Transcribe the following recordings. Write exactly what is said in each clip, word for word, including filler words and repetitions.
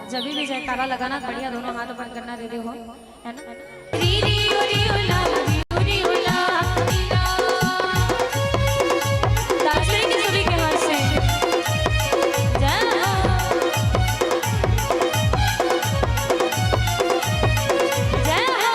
जब भी जयकारा लगाना, बढ़िया दोनों हाथ ऊपर करना, दे दे हो, है ना? री री ओ री ओ ला, री ओ री ओ ला, री ला। तालियां के सभी के हाथ से। जय हो। जय हो।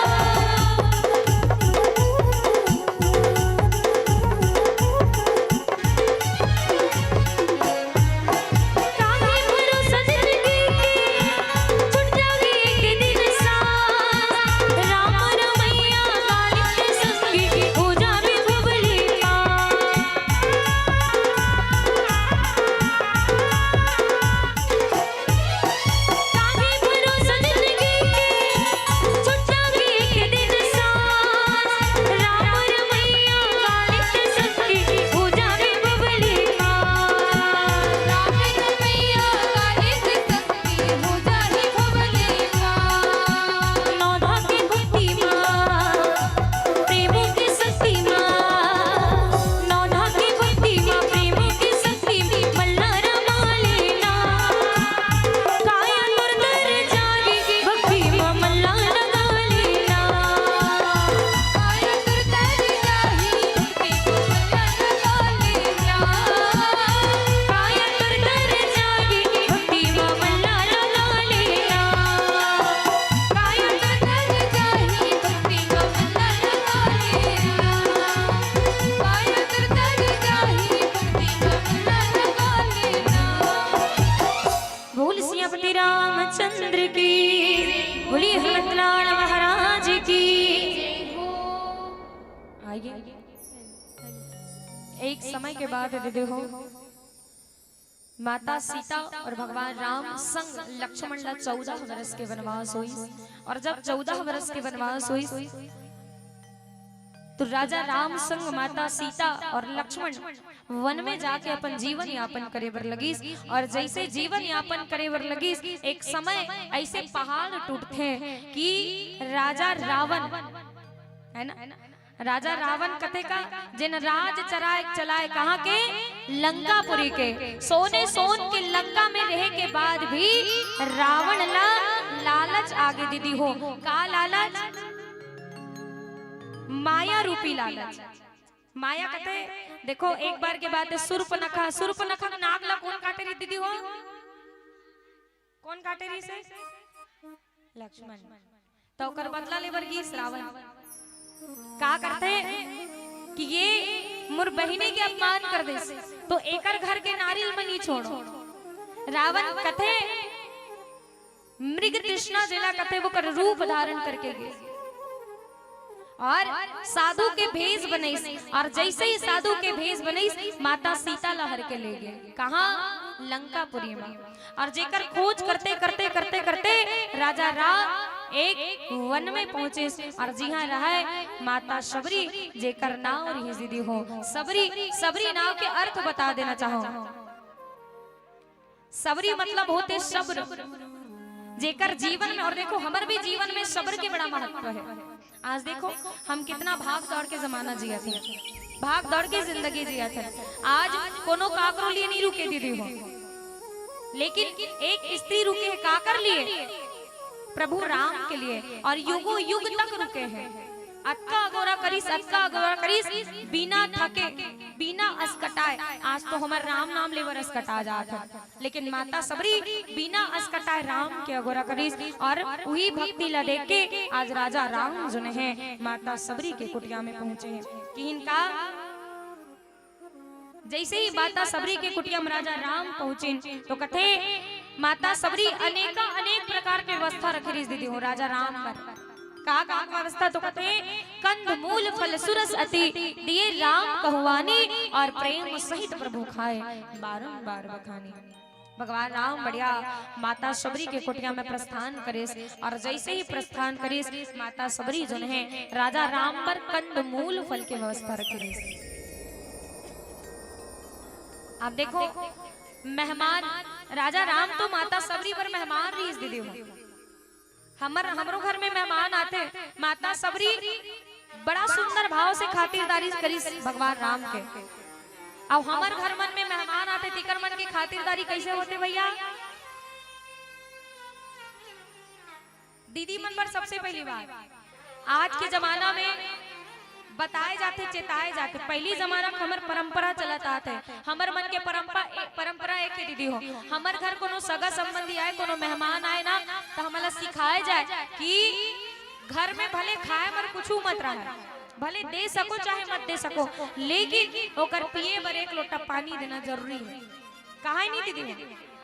बोल सियापति रामचंद्र की, बोलिए हनुमंतलाल महाराज की। आइए, एक समय के बाद दीदी हो, माता सीता और भगवान राम संग लक्ष्मण ला चौदह वर्ष के वनवास होइस। और जब चौदह वर्ष के वनवास होइस, तो राजा राम संग माता सीता और लक्ष्मण वन में जाके अपन जीवन यापन करे बर लगिस। और जैसे जीवन यापन करे बर लगिस, एक समय ऐसे पहाड़ टूटथे कि राजा रावण, है ना, राजा रावण कथे का, जेन राज चराय चलाय कहाँ के? लंकापुरी के। सोने सोन के लंका में रहे के बाद भी रावण ला लालच आगे दीदी हो। का लालच? माया रूपी लालच। माया कथे, देखो, एक बार के बात है, सूर्पनखा, सूर्पनखा नाग ला कौन काटे रही दीदी हो? कौन काटे रहिस हे? लक्ष्मण। त ओकर बदला लेबर गिस रावण। का करथे कि ये मोर बहिनी के अपमान कर देस, तो एकर घर के नारी ल मैं नी छोड़ों। रावण कथे, मृग तृष्णा जेला कथे, वो कर रूप धारण करके गे। और साधु के भेष बनइस, और जैसे ही साधु के भेष बनइस, माता सीता ला हर के ले गे। कहाँ? लंकापुरी में। और जेकर खोज करते, करते, करते, करते राजा राम एक वन में पहुंचिस, और जिहाँ रहय माता शबरी, जेकर नाव रिहिस दीदी हो सबरी। सबरी नाव के अर्थ बता देना चाहूँ। सबरी मतलब होथे सब्र। जेकर जीवन में, और देखो, हमर भी जीवन में सब्र के बड़ा महत्व है। आज देखो, हम कितना भाग दौड़ के जमाना जियत हन, भाग दौड़ के जिंदगी जियत हन। आज कोनो काकरो लिए नहीं रुके दीदी हो, लेकिन एक स्त्री रुके है काकर लिए? प्रभु राम के लिए, और युगों युग तक रुके हैं। अतका अगोरा करिस, अतका अगोरा करिस, बिना थके, बिना असकटाए। आज तो हमर राम नाम लेवर असकटा जात है, लेकिन माता सबरी बिना असकटाए राम के अगोरा करिस, और उही भक्ति ला देख के आज राजा राम जोन है माता सबरी के कुटिया में पहुंचे हैं। किहिन का जैसे ही माता सबरी के कुटिया में राजा राम पहुंचिन, तो कथे, माता सबरी अनेका अनेक प्रकार के व्यवस्था रखे रहिस दीदी हो राजा राम बर। का का व्यवस्था? तो कथे, कंद मूल फल सुरस अति, दिए राम कहवानी, और प्रेम सहित प्रभु खाए, बारंबार बखानी। भगवान राम बढ़िया माता सबरी के कुटिया में प्रस्थान करिस, और जैसे ही प्रस्थान करिस, माता सबरी जोन है राजा राम बर कंद मूल फल के व्यवस्था रखे रहिस। अब देखो, मेहमान, राजा राम तो माता सबरी बर मेहमान रहिस दीदी हो। हमर, हमरो घर में मेहमान आथे, माता सबरी बड़ा सुंदर भाव से खातिरदारी करिस भगवान राम के। अब हमर घर मन में मेहमान आथे, तिकर मन के खातिरदारी कैसे होथे भैया? दीदी मन बर सबसे पहली बात, आज के जमाना में बताए जाथे, चेताए जाथे। पहली जमाना के हमर परंपरा चलत आत हे, हमर मन के परंपरा, ए, परंपरा एक हे दीदी हो, हमर घर कोनो सगा संबंधी आए, कोनो मेहमान आए ना, त हमला सिखाए जाए कि घर में भले खाए बर कुछु मत रहे, भले दे सको चाहे मत दे सको, लेकिन ओकर पिए बर एक लोटा पानी देना जरूरी हे। कहा नहीं दीदी हो?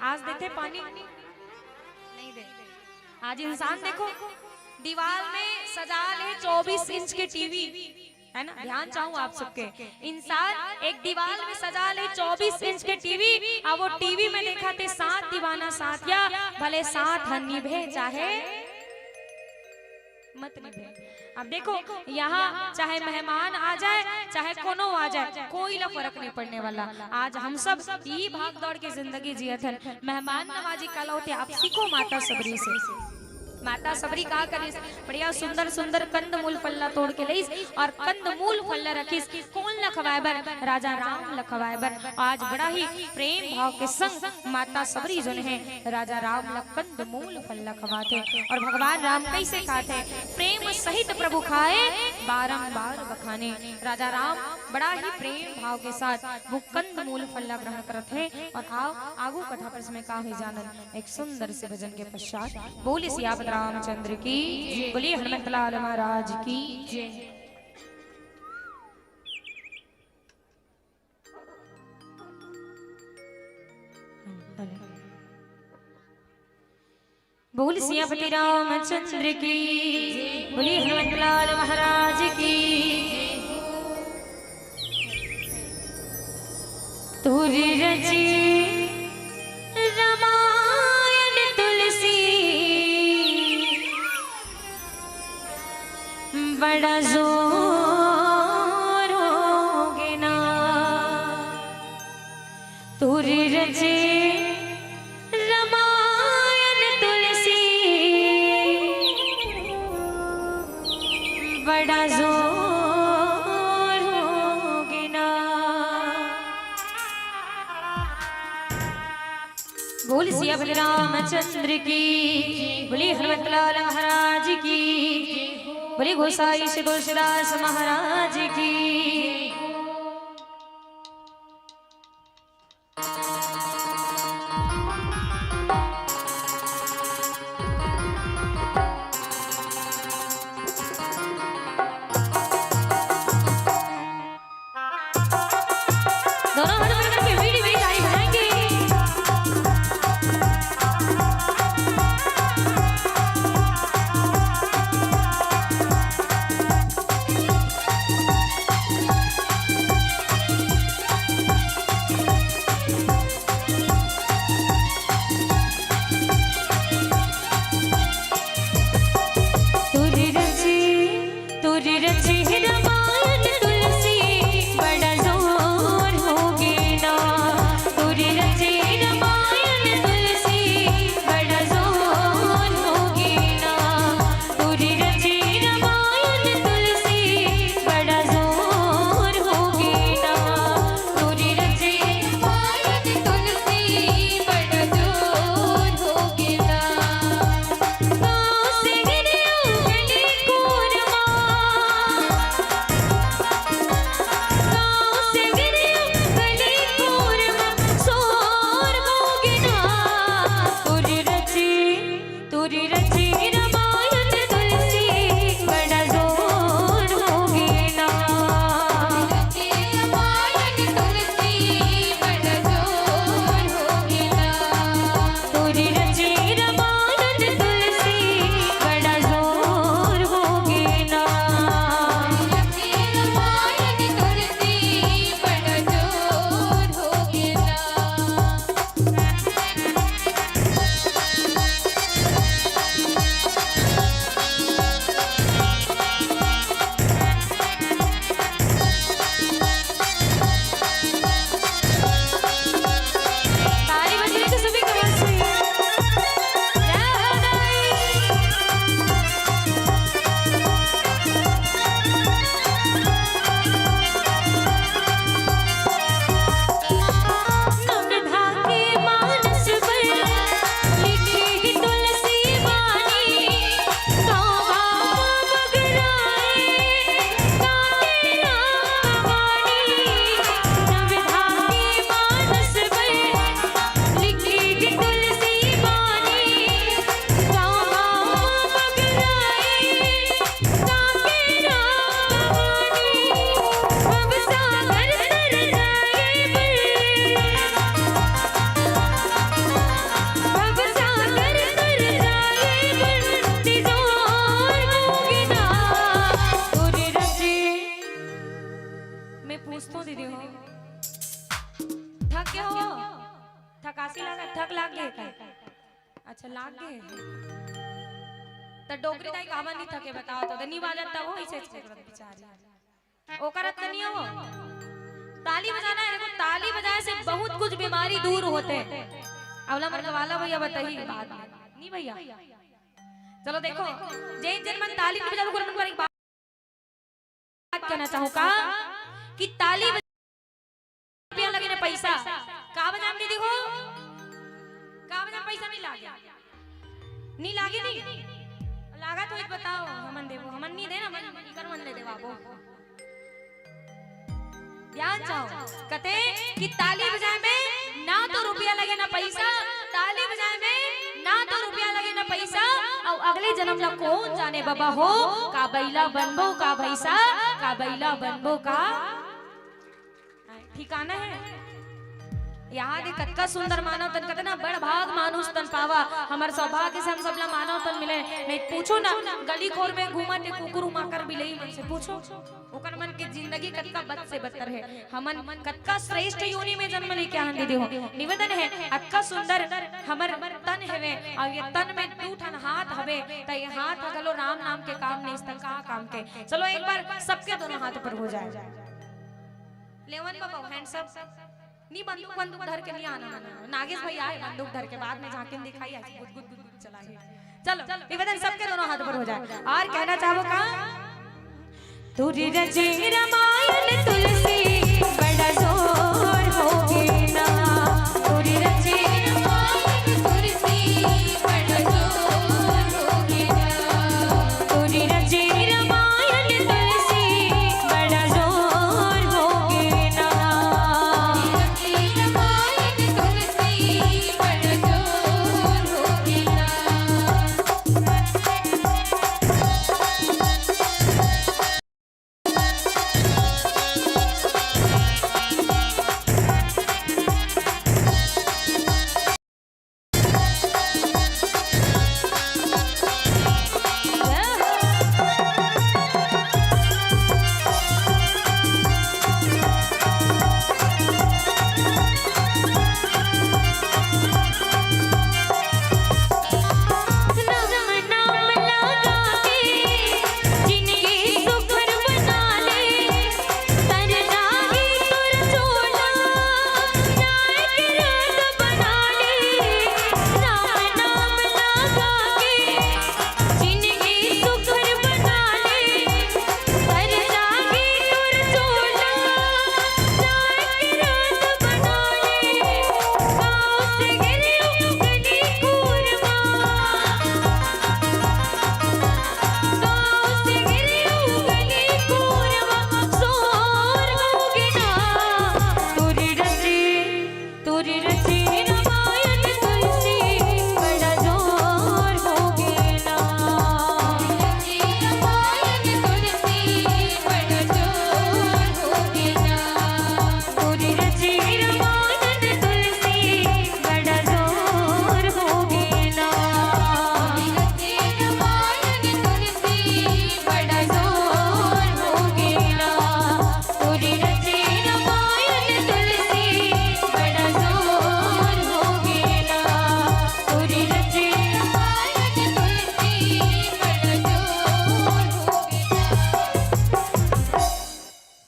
आज देथे पानी? नहीं दे। आज इंसान देखो, दीवाल में सजा ले चौबीस इंच के टीवी, है ना? ध्यान चाहूँ आप सबके, इंसान एक दीवाल में सजा ले चौबीस इंच के टीवी, अब वो टीवी में देखा थे सात दीवाना साथिया, भले साथ ह निभे चाहे मत निभे। अब देखो, यहाँ चाहे मेहमान आ जाए, चाहे कोनो आ जाए, कोई ला फर्क नहीं पड़ने वाला। आज हम सब ई भाग दौड़ के जिंदगी जियत हन। मेहमान नवाजी काला होथे, आप सीखो माता सबरी से। माता सबरी का करिस? बढ़िया सुंदर सुंदर कंद मूल फल ला तोड़ के लइस और कंद मूल फल ला रखिस। कोन ला खवाए बर? राजा राम ला खवाए बर। आज बड़ा ही प्रेम भाव के संग माता सबरी जोन हे, राजा राम ला कंद मूल फल ला खवाथे। और भगवान राम कैसे खाथे? प्रेम सहित प्रभु खाए, बारंबार बखाने। राजा राम बड़ा ही प्रेम भाव के साथ वो कंद मूल फल ला ग्रहण करत हे। और आओ, आगू कथा पर समय का हे जानन, एक सुंदर से भजन के पश्चात। बोले सियापत रामचंद्र की, बोले हनुमत लाल महाराज की। बोल सियापति रामचंद्र की, बोली हनुमत लाल महाराज की। तुर रची रामायण तुलसी, बड़ा जोर होगे ना। तुर रचे रामायण तुलसी, बड़ा जोर होगे ना। बोल सियापति रामचंद्र की, बोली हनुमत लाल महाराज की, बोली गोसाई श्री तुलसीदास महाराज की। दोनों हाथ ऊपर करके मीठी मीठी ताली बजाएंगे। लागे। त डोकरी दाई काबर नी थके बताओ तो, नी बाजत त वो ऐसे ऐसे करत बेचारी। ओकर त नी हो। ताली बजाना है, देखो ताली बजाए से बहुत कुछ बीमारी दूर होते। अवला मन गवाला भैया बताही बाद में। नी भैया। चलो देखो, जे जन मन ताली नी बजाबो, ओकर मन पर एक बात बात कहना चाहूँ का कि ताली बज-, रुपया लगे ना पैसा। का बजाम दीदी हो? का बजाम पैसा नी लागे? नी लागे नी? लागत होई त बताओ, हमन देबो, हमन नी देना, हमन इकर मन ले देवाबो। ध्यान चाहो, कथे कि ताली बजाए में ना तो रुपया लगे ना पैसा, ताली बजाए में ना तो रुपया लगे ना पैसा, अउ अगले जन्म ला कौन जाने बाबा हो, का बइला बनबो का भैंसा, का बइला बनबो का ठिकाना है। यहाँ दे कतका सुंदर मानव तन, कतना बड़ भाग मानुष तन पावा। हमर सौभाग्य से हम सबला मानव तन मिले। नहीं पूछो ना, गली खोर में घूमत हे कुकुर माकर बिलई मन से पूछो। ओकर मन के जिंदगी कतका बद से बदतर हे। हमन कतका श्रेष्ठ योनि में जन्म लेके आहन दीदी हो। निवेदन हे, अतका सुंदर हमर तन हेवे, अउ ये तन में दू ठन हाथ हवे, त ये हाथ ह घलो राम नाम के काम नहीं, त का काम के? चलो एक बार सबके दोनों हाथ ऊपर हो जाए। लेवन बाबा, hands up। नी बंदूक, बंदूक धर के नी आना मना। नागेश भैया आए बंदूक धर के, बाद में झांकिन दिखाई, आज गुद गुद गुद गुद चला है। चलो, निवेदन सबके दोनों हाथ ऊपर हो जाए। और कहना चाहो का? तोरी रचे रामायण तुलसी, बड़ा जोर होगे ना। तोरी रचे रामायण तुलसी, बड़ा जोर होगे ना। तोरी रचे रामायण तुलसी, बड़ा जोर होगे ना।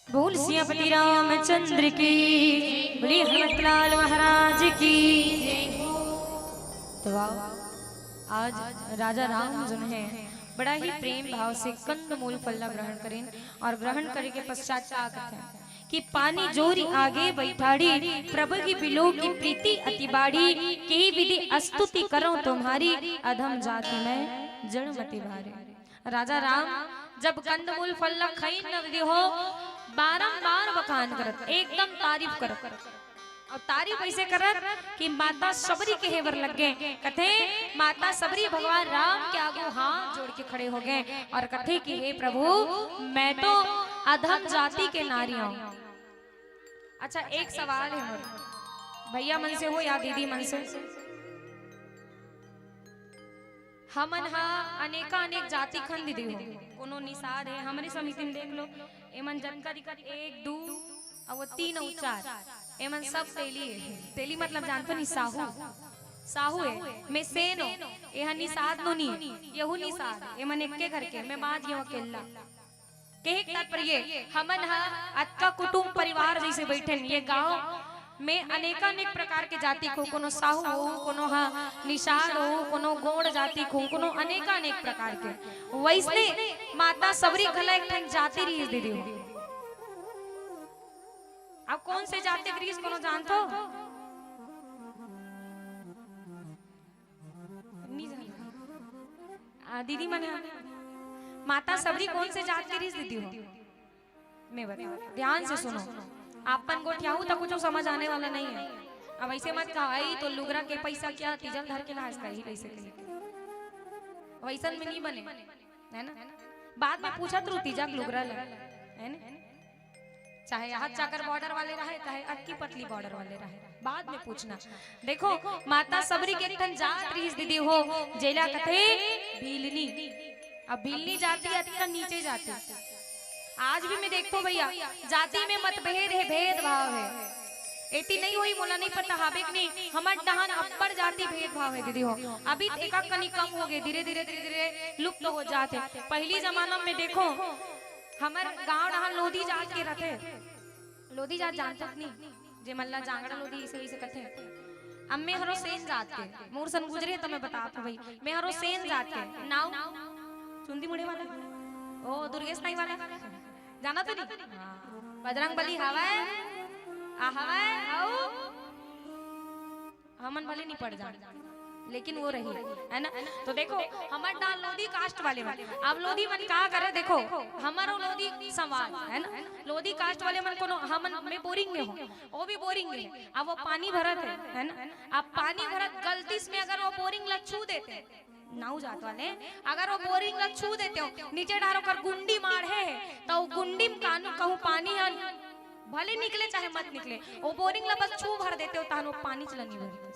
बोल सियापति रामचंद्र की, बोलिए हनुमतलाल महाराज की। तो आओ, आज राजा राम जो है बड़ा ही प्रेम भाव से कंदमूल फल ला ग्रहण करें और ग्रहण करे के पश्चात का कहते हैं कि पानी जोरी आगे बैठाड़ी, प्रभु की बिलो की प्रीति अति बाड़ी, के विधि स्तुति करो तुम्हारी, अधम जाति में जड़ मति भारी। राजा राम जब कंदमूल फल ला खइन न दीदी हो, बारंबार बखान करत, एकदम तारीफ करत। अउ तारीफ अइसे करत कि माता सबरी कहे बर लग गे। कथे, माता सबरी भगवान राम के आगू हाथ जोड़ के खड़े हो गे अउ कथे कि हे प्रभु, मैं तो अधम जाति के नारी हूँ। अच्छा, एक सवाल हे मोर भैया मन से हो या दीदी मन से, हमन ह अनेका अनेक जाति खन दीदी हो, कोनो निषाद हे, हमरे समिति में देख लो, एमन जतका दिखत एक, दू, अउ वो तीन अउ चार, एमन सब तेली हे। तेली मतलब जानथो नी, साहू। साहू ए, मैं सेन ओ, एहा निषाद नोनी ए, यहू निषाद ए, एमन एक्के घर के, मैं बाँच गेंव अकेल्ला। कहे के तात्पर्य, हमन ह अतका कुटुंब परिवार जइसे बइठेन, ये गांव में अनेकानेक प्रकार के जाति के हो, कोनो साहू हो, कोनो ह निषाद हो, कोनो गोंड़ जाति के हो, कोनो अनेकानेक प्रकार के। वइसने माता सबरी घला एक ठन जाति रिहिस दीदी हो। अब कोन से जाति के रिहिस, कोनो जानथो? नहीं जानथो। आ, दीदी मन ह, माता सबरी कोन से जात के रिहिस दीदी हो? मैं बता, ध्यान से सुनो, आपन गोठियाहू त कुछ समझ आने वाला नहीं है। अब ऐसे मत कहा, "आई तो लुगरा के पैसा क्या तीजा ल धर के लास करही," वैसे कही। वैसन में नहीं बने, है ना? बाद में पूछत रहू तीजा के लुगरा ला, है ना? चाहे हाथ चाकर बॉर्डर वाले रहे, चाहे अक्की पतली बॉर्डर वाले रहे, बाद में पूछना। देखो, माता सबरी के एक ठन जात रिहिस दीदी हो, जेला कथे भीलनी। अब भीलनी जाति अतका नीचे जाति। आज भी मैं देखो भैया, जाति में मतभेद हे, भेदभाव हे। एती नहीं होही, मोला नहीं पता हाबे कि नहीं, हमर डहान अब्बड़ जाति भेदभाव हे दीदी हो। अभी एका कनी कम हो गे, धीरे धीरे धीरे धीरे लुप्त हो जात हे। पहिली जमाना में देखो, हमर गांव डहान लोधी जात के रथे। लोधी जात जानथो कि नहीं? जे मन ला जांगड़ा लोधी इसे, इसे कथे। अब मैं हरो सेन जात के, मोर सन गुजरे त मैं बतात हूँ भाई। मैं हरो सेन जात के। नाव? चुंदी मुड़े वाला? ओ, दुर्गेश नाई वाला? जाना तो नहीं? हाँ। बजरंग बली हवय, आ हवय, अउ हमन भले नहीं पड़ जान, लेकिन वो रही, है ना? तो देखो, हमर डाल लोधी कास्ट वाले मन। अब लोधी मन का करे, देखो, हमरो लोधी संवाद, है ना? लोधी कास्ट वाले मन कोनो, हमन में बोरिंग में हो, वो भी बोरिंग में है। अब वो पानी भरत है, है ना? अब पानी भरत गलती से में अगर वो बोरिंग ला छू देते, नाऊ जात वाले, अगर वो बोरिंग ला छू देते हो, नीचे डार ओकर गुंडी माढ़े हे, त वो गुंडी में कानू कहूँ पानी ह भले निकले चाहे मत निकले, वो बोरिंग ला बस छू भर देते हो, तहन वो पानी चला नहीं भरते।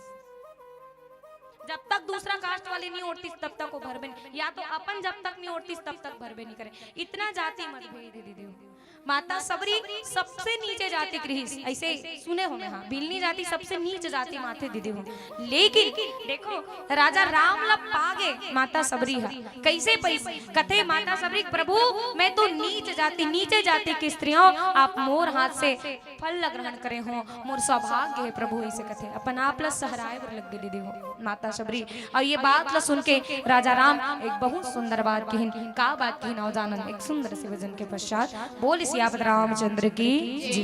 जब तक दूसरा कास्ट वाले नहीं ओढ़तीस, तब तक वो भरबे नहीं, या तो अपन जब तक नहीं ओढ़तीस, तब तक भरबे नहीं करे। इतना जाति मतभेद हे दीदी हो। माता सबरी सबसे नीचे जाति के रिहिस, ऐसे सुने हो मैं, हाँ, भीलनी जाति सबसे नीच जाति माथे दीदी हो। लेकिन देखो, राजा राम ला पागे माता सबरी हा, कैसे पैस-, कथे माता सबरी, "प्रभु, मैं तो नीच जाति, नीचे जाति की स्त्री हूँ, आप मोर हाथ से फल ला ग्रहण करे हो, मोर सौभाग्य हे प्रभु," ऐसे कथे, अपन आप ला सहराए बर लग गे दीदी हो माता सबरी। और ये बात ला सुन के राजा राम एक बहुत सुंदर बात किहिन। का बात किहिन, आओ जानन एक सुंदर से भजन के पश्चात। बोल सियापत रामचंद्र की जी।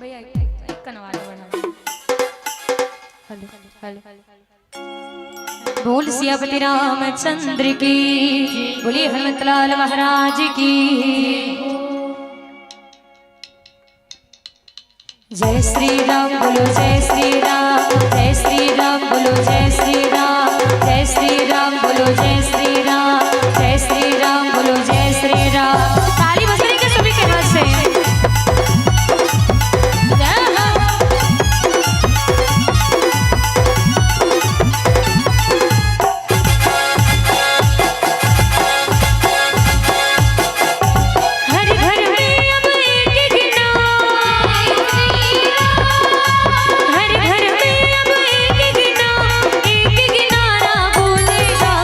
भैया, एक, एक, एक कनवा लो, बना लो। Hello, hello. बोल सियापति रामचंद्र की, बोलिए हनुमंतलाल महाराज की। जय श्री राम बोलो, जय श्री राम, जय श्री राम बोलो, जय श्री राम, जय श्री राम बोलो, जय श्री राम, जय श्री राम बोलो, जय श्री राम। ताली बज रही क्या सभी के हाथ से? जय हो। हर घर में अब एक एक नाम, हर घर में अब एक एक नाम, एक एक नारा बोलेगा।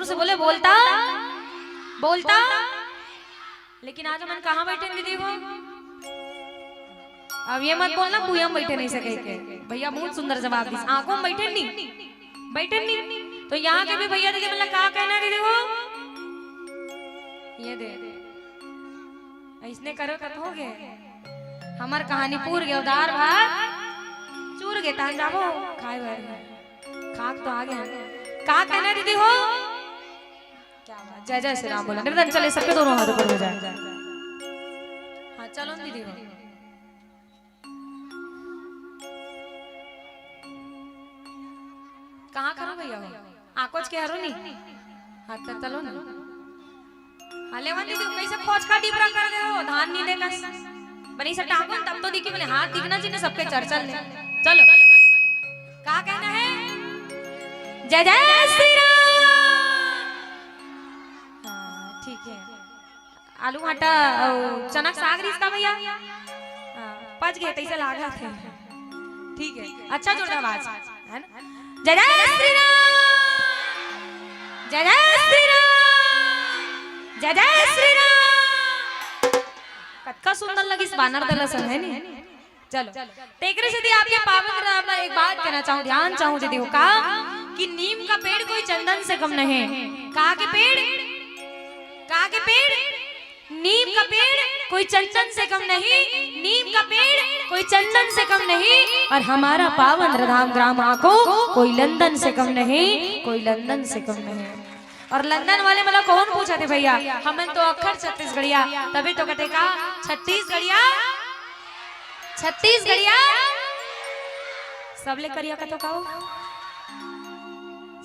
से बोले, बोलता, बोलता। लेकिन आज हमन कहाँ बैठे दीदी हो? अब ये मत बोलना, कुइयाँ म बैठे नहीं सके के। भैया बहुत सुंदर जवाब दिस। आंखों में बैठे नहीं, बैठे नहीं। तो यहाँ के भी भैया दीदी मतलब का कहना दीदी हो? ये दे, इसने करो तब हो गए। हमार कहानी पूर गए, दार भात चूर गए, तान जाबो खाए बर। खाक तो आ गया। का कहना दीदी हो? क्या बात, जय जय श्री राम बोला। निवेदन चले, सबके दोनों हाथ ऊपर हो जाए। हाँ, चलो न दीदी हो। कहाँ करो भैया हो? आकोच के हरो नी? हाँ, त तलो न। हाँ, लेवन दीदी, कैसे खोच का डिबरा कर दे हो? धान नहीं देना। बनी से टांगो, तब तो दिखी, बने हाथ दिखना चाहिए सबके, चर्चा ले। चलो। का कहना है? जय जय श्री राम। हाँ, ठीक है। आलू भाटा, अउ, चना के साग रिस का भैया? हाँ, पच गए, तैसे लागत है। ठीक है, अच्छा जोरदार आवाज, है ना? जय जय श्री राम, जय जय श्री राम, जय जय श्री राम। कतका सुंदर लगिस बानर दल असन, है नी? चलो, तेकरे सेती आपके पावन राम ला एक बात कहना चाहूँ, ध्यान चाहूँ दीदी हो का, कि नीम का पेड़ कोई चंदन से कम नहीं। का के पेड़? का के पेड़? नीम का पेड़ कोई चंदन से कम नहीं, नीम का पेड़ कोई चंदन से कम नहीं, और हमारा पावन धाम ग्राम आको कोई लंदन से कम नहीं, कोई लंदन से कम नहीं। और लंदन वाले मतलब कौन पूछा थे भैया, हमन तो अखर छत्तीसगढ़िया, तभी तो कहते का छत्तीसगढ़िया, छत्तीसगढ़िया सबले करिया का तो का हो?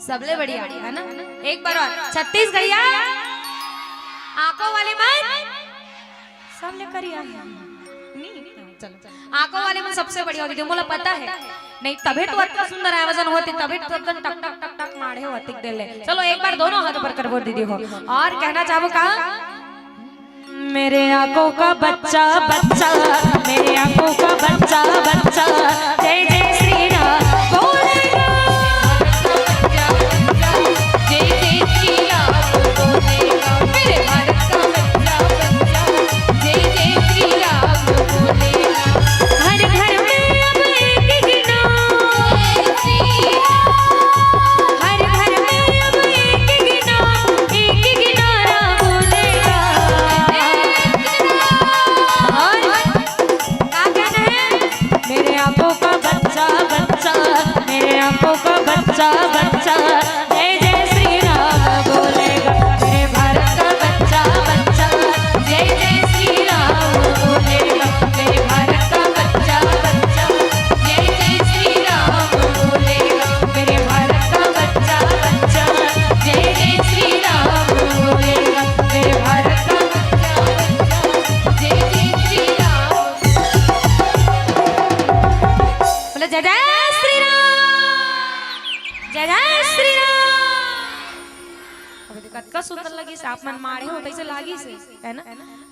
सबले बढ़िया, है ना? एक बार और, छत्तीसगढ़िया आंखों वाले मन सबले करिया। नी? चलो, आंखों वाले मन सबसे बढ़िया होती थी, मोला पता है। नहीं, तभी तो अतका सुंदर आवाजन होती, तभी तो एकदम टक टक टक टक मारे हो अतिक दे ले। चलो, एक बार दोनों हाथ ऊपर कर बोल दीदी हो। और कहना चाहबो का? मेरे आंखों का बच्चा, बच्चा, मेरे आंखों का बच्चा, बच्चा, जय जय श्री राम बोलेगा। जय जय श्री राम बोलेगा। मेरे भारत का बच्चा, बच्चा, जय जय श्री राम बोलेगा। हर घर में अब एक एक नाम, हर घर में अब एक एक नाम, एक एक नारा बोलेगा। और का कहना है? मेरे आंखों का बच्चा, बच्चा, मेरे आंखों का बच्चा, बच्चा, जय जय श्री राम बोलेगा। मेरे भारत का बच्चा, बच्चा, जय जय श्री राम बोलेगा। मेरे भारत का बच्चा, बच्चा, जय जय श्री राम बोलेगा। मेरे भारत का बच्चा, बच्चा, जय जय श्री राम बोलेगा। मेरे भारत का बच्चा, बच्चा, जय जय श्री राम। बोलो, जय जय श्री राम, जय जय श्री राम। अब देखो, कतका सुंदर लगिस, आप मन मारे हो, कैसे लागिस, है ना?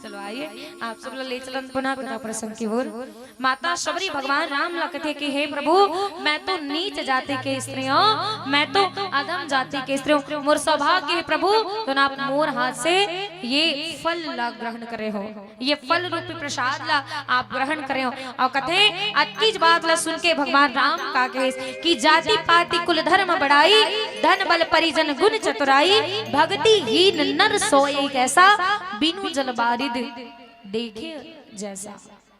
चलो, आइए, आप सब ला ले चलन पुनः कथा प्रसंग की ओर। माता शबरी भगवान राम ला कथे कि हे प्रभु, मैं तो नीच जाति के स्त्री हूँ, मैं तो अधम जाति के स्त्री हूँ, मोर सौभाग्य हे प्रभु, तो ना आप मोर हाथ से ये फल ला ग्रहण करे हो, ये फल रूपी प्रसाद ला आप ग्रहण करे हो। और कथे, अतकीच बात ला सुन के भगवान राम का कहे कि जाति पाति कुल धर्म बड़ाई, धन बल परिजन गुण चतुराई, भक्ति हीन नर सोई कैसा, बिनु जल बारिद देखे जैसा।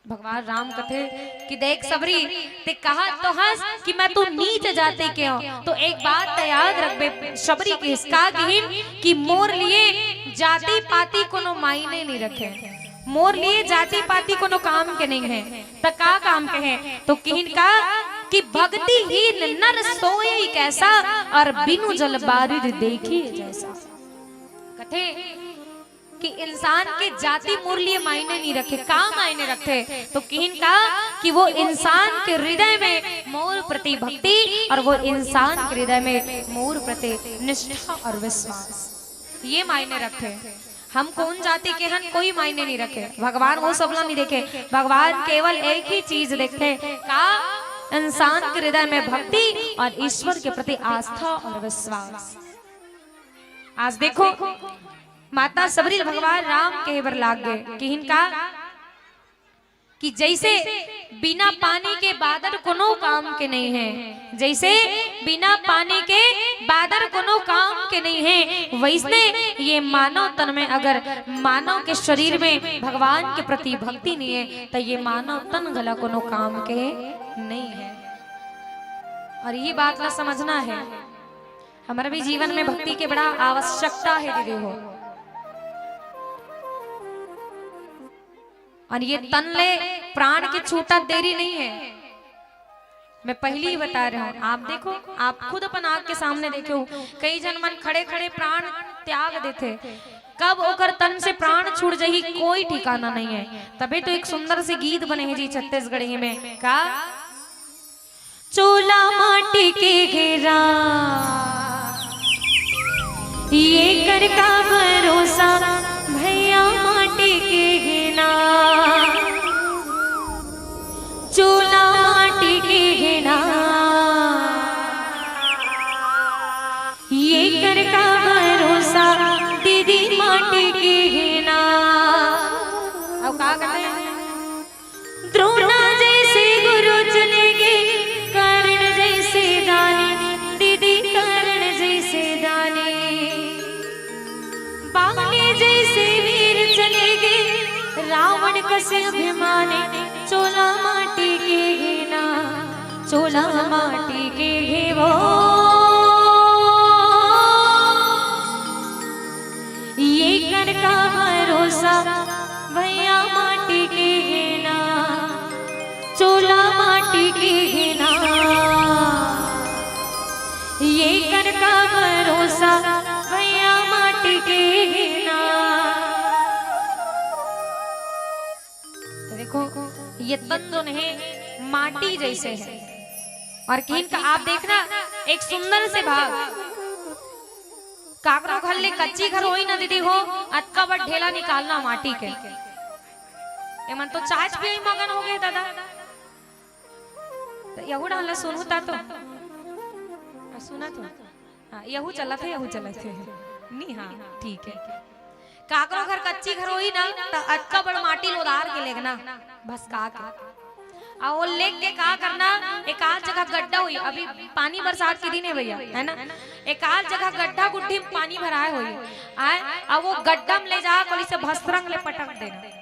भगवान राम कथे कि देख सबरी, ते कहा तो हस कि मैं तो नीच जाति के हूँ, तो एक बात त याद रखबे, शबरी के इसका किहिन कि मोर लिए जाति पाति कोनो मायने नहीं रखे, मोर लिए जाति पाति कोनो काम के नहीं है, त का काम के है? तो किहिन का कि भक्तिहीन नर सोई कैसा, और बिनु जल बारिद देखिए जैसा। कथे कि इंसान के जाति मोर लिए मायने नहीं रखे, का मायने रखथे? तो किहिन का कि वो इंसान के हृदय में मोर प्रति भक्ति और वो इंसान के हृदय में मोर प्रति निष्ठा और विश्वास, ये मायने रखथे। हम कौन जाति के हन, कोई मायने नहीं रखे। भगवान वो सबला नहीं देखे। भगवान केवल एक ही चीज देखथे, का इंसान के हृदय में भक्ति और ईश्वर के प्रति आस्था और विश्वास। आज देखो, माता सबरी ल भगवान राम कहे बर लाग गे, किहिन का कि जइसे बिना पानी के बादर कोनो काम के नइ हे, जइसे बिना पानी के बादर कोनो काम के नइ हे, वइसने ये मानव तन में अगर मानव के शरीर में भगवान के प्रति भक्ति नइ हे, त ये मानव तन घला कोनो काम के नइ हे। अउ ये बात ला समझना हे, हमर भी जीवन में भक्ति के बड़ा आवश्यकता हे दीदी हो। अउ ये तन ले प्राण के छूटत देरी नइ हे। मैं पहिली ही बता रहे हंव, आप देखो, आप खुद अपन आंख के सामने देखे हो, कई झन मन खड़े खड़े प्राण त्याग देथे। कब ओकर तन से प्राण छूट जाही, कोई ठिकाना नइ हे। तभे तो एक सुंदर से गीत बने हे जी छत्तीसगढ़ी में, का? चोला माटी के घेरा, ये कर का भरोसा, भैया माटी के घेना। चोला माटी के घेना, ये कर का भरोसा, दीदी माटी के घेना। अब का कहते हैं? द्रोणा जइसे गुरु चले गे, कर्ण जइसे दानी, दीदी कर्ण जइसे दानी। बाली जइसे वीर चले गे, रावण कस अभिमानी। चोला माटी के घेना, चोला माटी के घेवो। ये कर का भरोसा, भैया माटी के घेना, चोला माटी के घेना। ये कर का भरोसा, भैया माटी के घेना। तो देखो, ये तन जोन हे माटी जइसे हे। अउ किहिन का आप देखना, एक सुंदर से भाव, काकरो घर ले कच्ची घर होही ना दीदी हो, अतका बड़ ढेला निकालना माटी के। एमन तो चाय पियई मगन हो गे दादा। त यहू डाहन ला सुनहू ता तो। आ, सुना तो। हाँ, यहू चलत हे, यहू चलत हे। नी, हाँ, ठीक हे। काकरो घर कच्ची घर होही ना, त अतका बड़ माटी ल ओदार के लेगना, भसका के। अउ वो लेग के का करना, एकाध जगह गड्ढा होही, अभी पानी बरसात के दिन हे भैया, हे ना, एकाध जगह गड्ढा गुड्ढी में पानी भराय होही, आय, अउ वो गड्ढा में ले जा के ओला अइसे भसरंग ले पटक देना।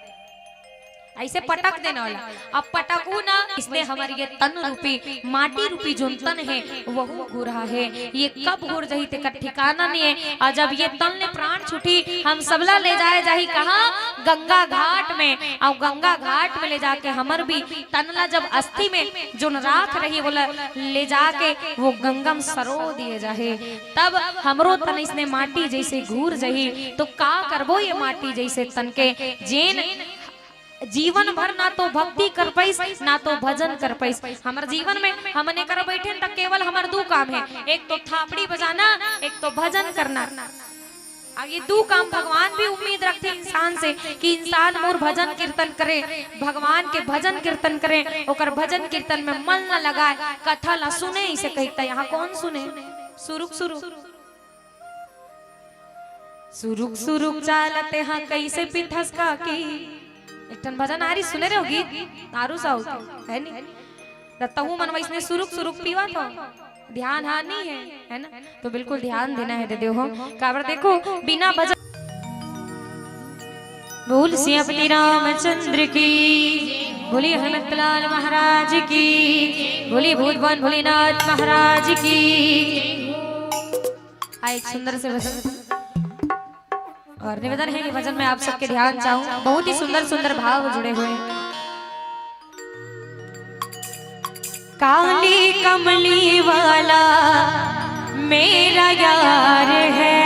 अइसे पटक देना वाला। अब पटकू ना, अइसने हमर ये तन रूपी, माटी रूपी जोन तन हे, वहू घुरहा हे। ये कब घुर जाही, तेकर ठिकाना नइ हे। अउ जब ये तन ले प्राण छूटही, हम सबला ले जाय जाही कहाँ? गंगा घाट में। अउ गंगा घाट में ले जाके हमर भी तन ला जब अस्थि में जोन राख रही, वोला ले जाके वो गंगा में सरो दिए जाही, तब हमरो तन अइसने माटी जइसे घुर जाही। तो का करबो ये माटी जइसे तन के, जेन जीवन भर ना तो भक्ति कर पाइस, ना तो भजन कर पाइस। हमर जीवन में हमन ए करा बइठेन त केवल हमर दू काम हे, एक तो थापड़ी बजाना, एक तो भजन करना। अउ ये दू काम भगवान भी उम्मीद रखथे इंसान से कि इंसान मोर भजन कीर्तन करे, भगवान के भजन कीर्तन करे, ओकर भजन कीर्तन में मन ला लगाय, कथा ला सुने, अइसे कहिथे। यहाँ कोन सुने? सुरुक सुरुक। सुरुक सुरुक चालत हा कइसे पीथस काकी। एक ठन भजन आरी सुने रहो गीत, आरू साहू के, हे नी? त तहू मन वइसने सुरुक सुरुक पीवत हो, ध्यान हा नइ हे, हे ना? तो बिल्कुल ध्यान देना हे दीदी हो। काबर देखो, बिना भजन। बोल सियापति रामचंद्र की, बोलिए हनुमंतलाल महाराज की, बोलिए भूतवान भोलेनाथ महाराज की। आ, एक सुंदर से भजन। अउ निवेदन हे कि भजन में आप सबके ध्यान चाहूं, बहुत ही सुंदर सुंदर भाव जुड़े हुए हैं। काली कमली वाला मेरा यार है,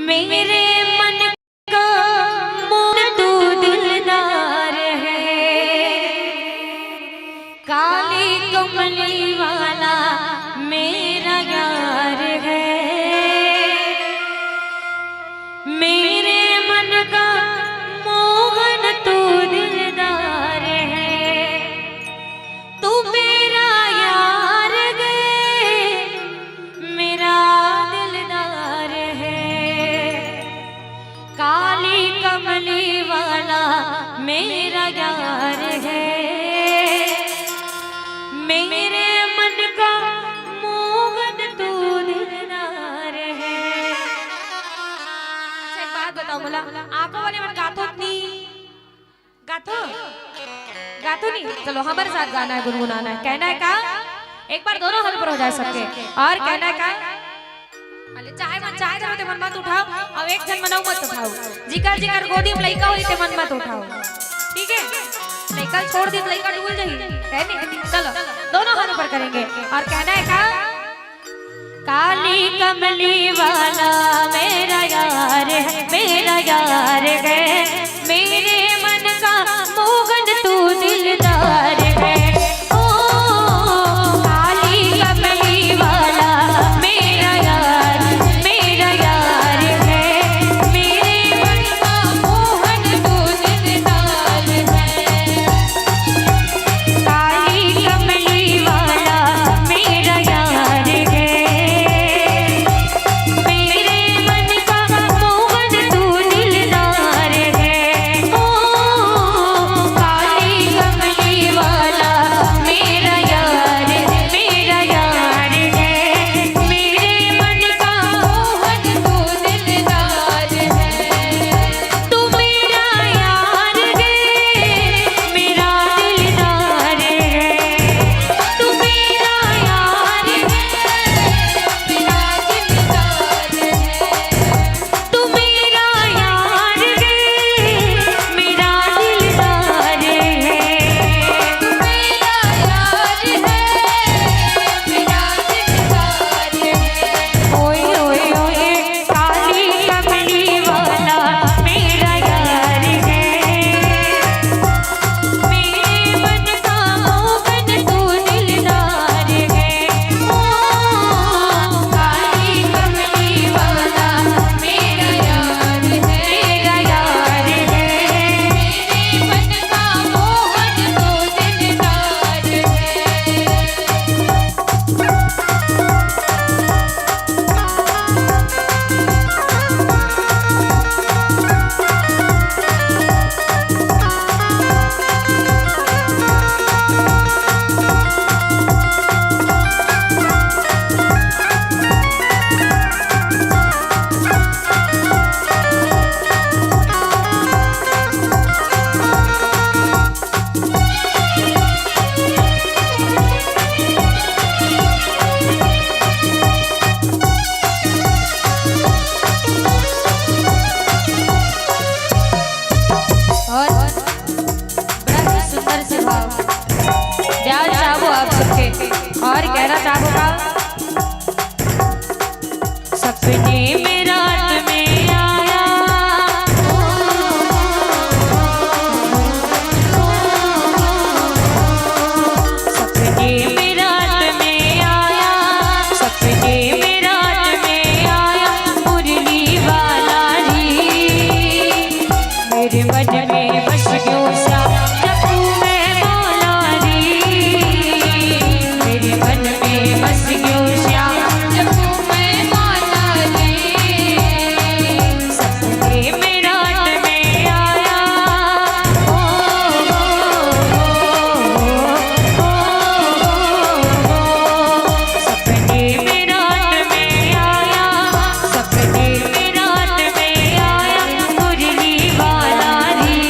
मेरे मन का मोहन तू दिलदार है। काली कमली वाला मेरा यार है, मेरे मन का मोहन तू दिलदार है। तू मेरा यार गे, मेरा यार है, मेरे मन का मोहन तू दिलदार है। अच्छा, एक बात बताओ, मोला आंखों वाले मन गाथो नहीं? गाथो? गाथो नहीं? चलो, हमारे साथ गाना है, गुनगुनाना है। कहना है का? एक बार दोनों हाथ ऊपर हो जाए सबके। और कहना है का? अरे, चाहे मन, चाहे जब ते मन मत उठाओ, अब एक झन मन अउ मत उठाओ। जिकर जिकर गोदी में लइका होही ते मन मत उठाओ, ठीक है? लइका छोड़ दी तो लइका डूल जाही, है नहीं? चलो, दोनों हाथ ऊपर करेंगे और कहना है का? काली कमली वाला मेरा यार है, मेरा यार है, मेरे मन का मोहन तू दिलदार है। ओ काली कमली वाला मेरा यार, मेरा यार है, मेरे मन का मोहन तू दिलदार है। काली कमली वाला मेरा यार है, मेरे मन का मोहन तू दिलदार है। ओ काली कमली वाला मेरा यार, मेरा यार है, मेरे मन का मोहन तू दिलदार है। तू मेरा यार है, मेरा दिलदार है। तू मेरा यार है, मेरा दिलदार है। तू मेरा यार है, मेरा दिलदार है। तू मेरा यार है, मेरा दिलदार है। ओए, ओए, ओए, काली कमली वाला मेरा यार है। मेरे मन का मोहन तू दिलदार है। ओ काली कमली वाला मेरा यार है, मेरा यार है। मेरे मन का मोहन तू दिलदार है। और बड़ा ही सुंदर से भाव। प्यार चाहबो आप सबके और कहना चाहबो का? सपने में रात में आया, सपने में रात में आया, सपने में रात में आया, मुरली वाला री। मेरे मन में बस गयो श्याम जपू मैं माला री। मेरे मन में बस गयो श्याम जपू मैं माला री। सपने में रात में आया। ओ, ओ, ओ, ओ, ओ, ओ, सपने में रात में आया। सपने में रात में आया, मुरली वाला री।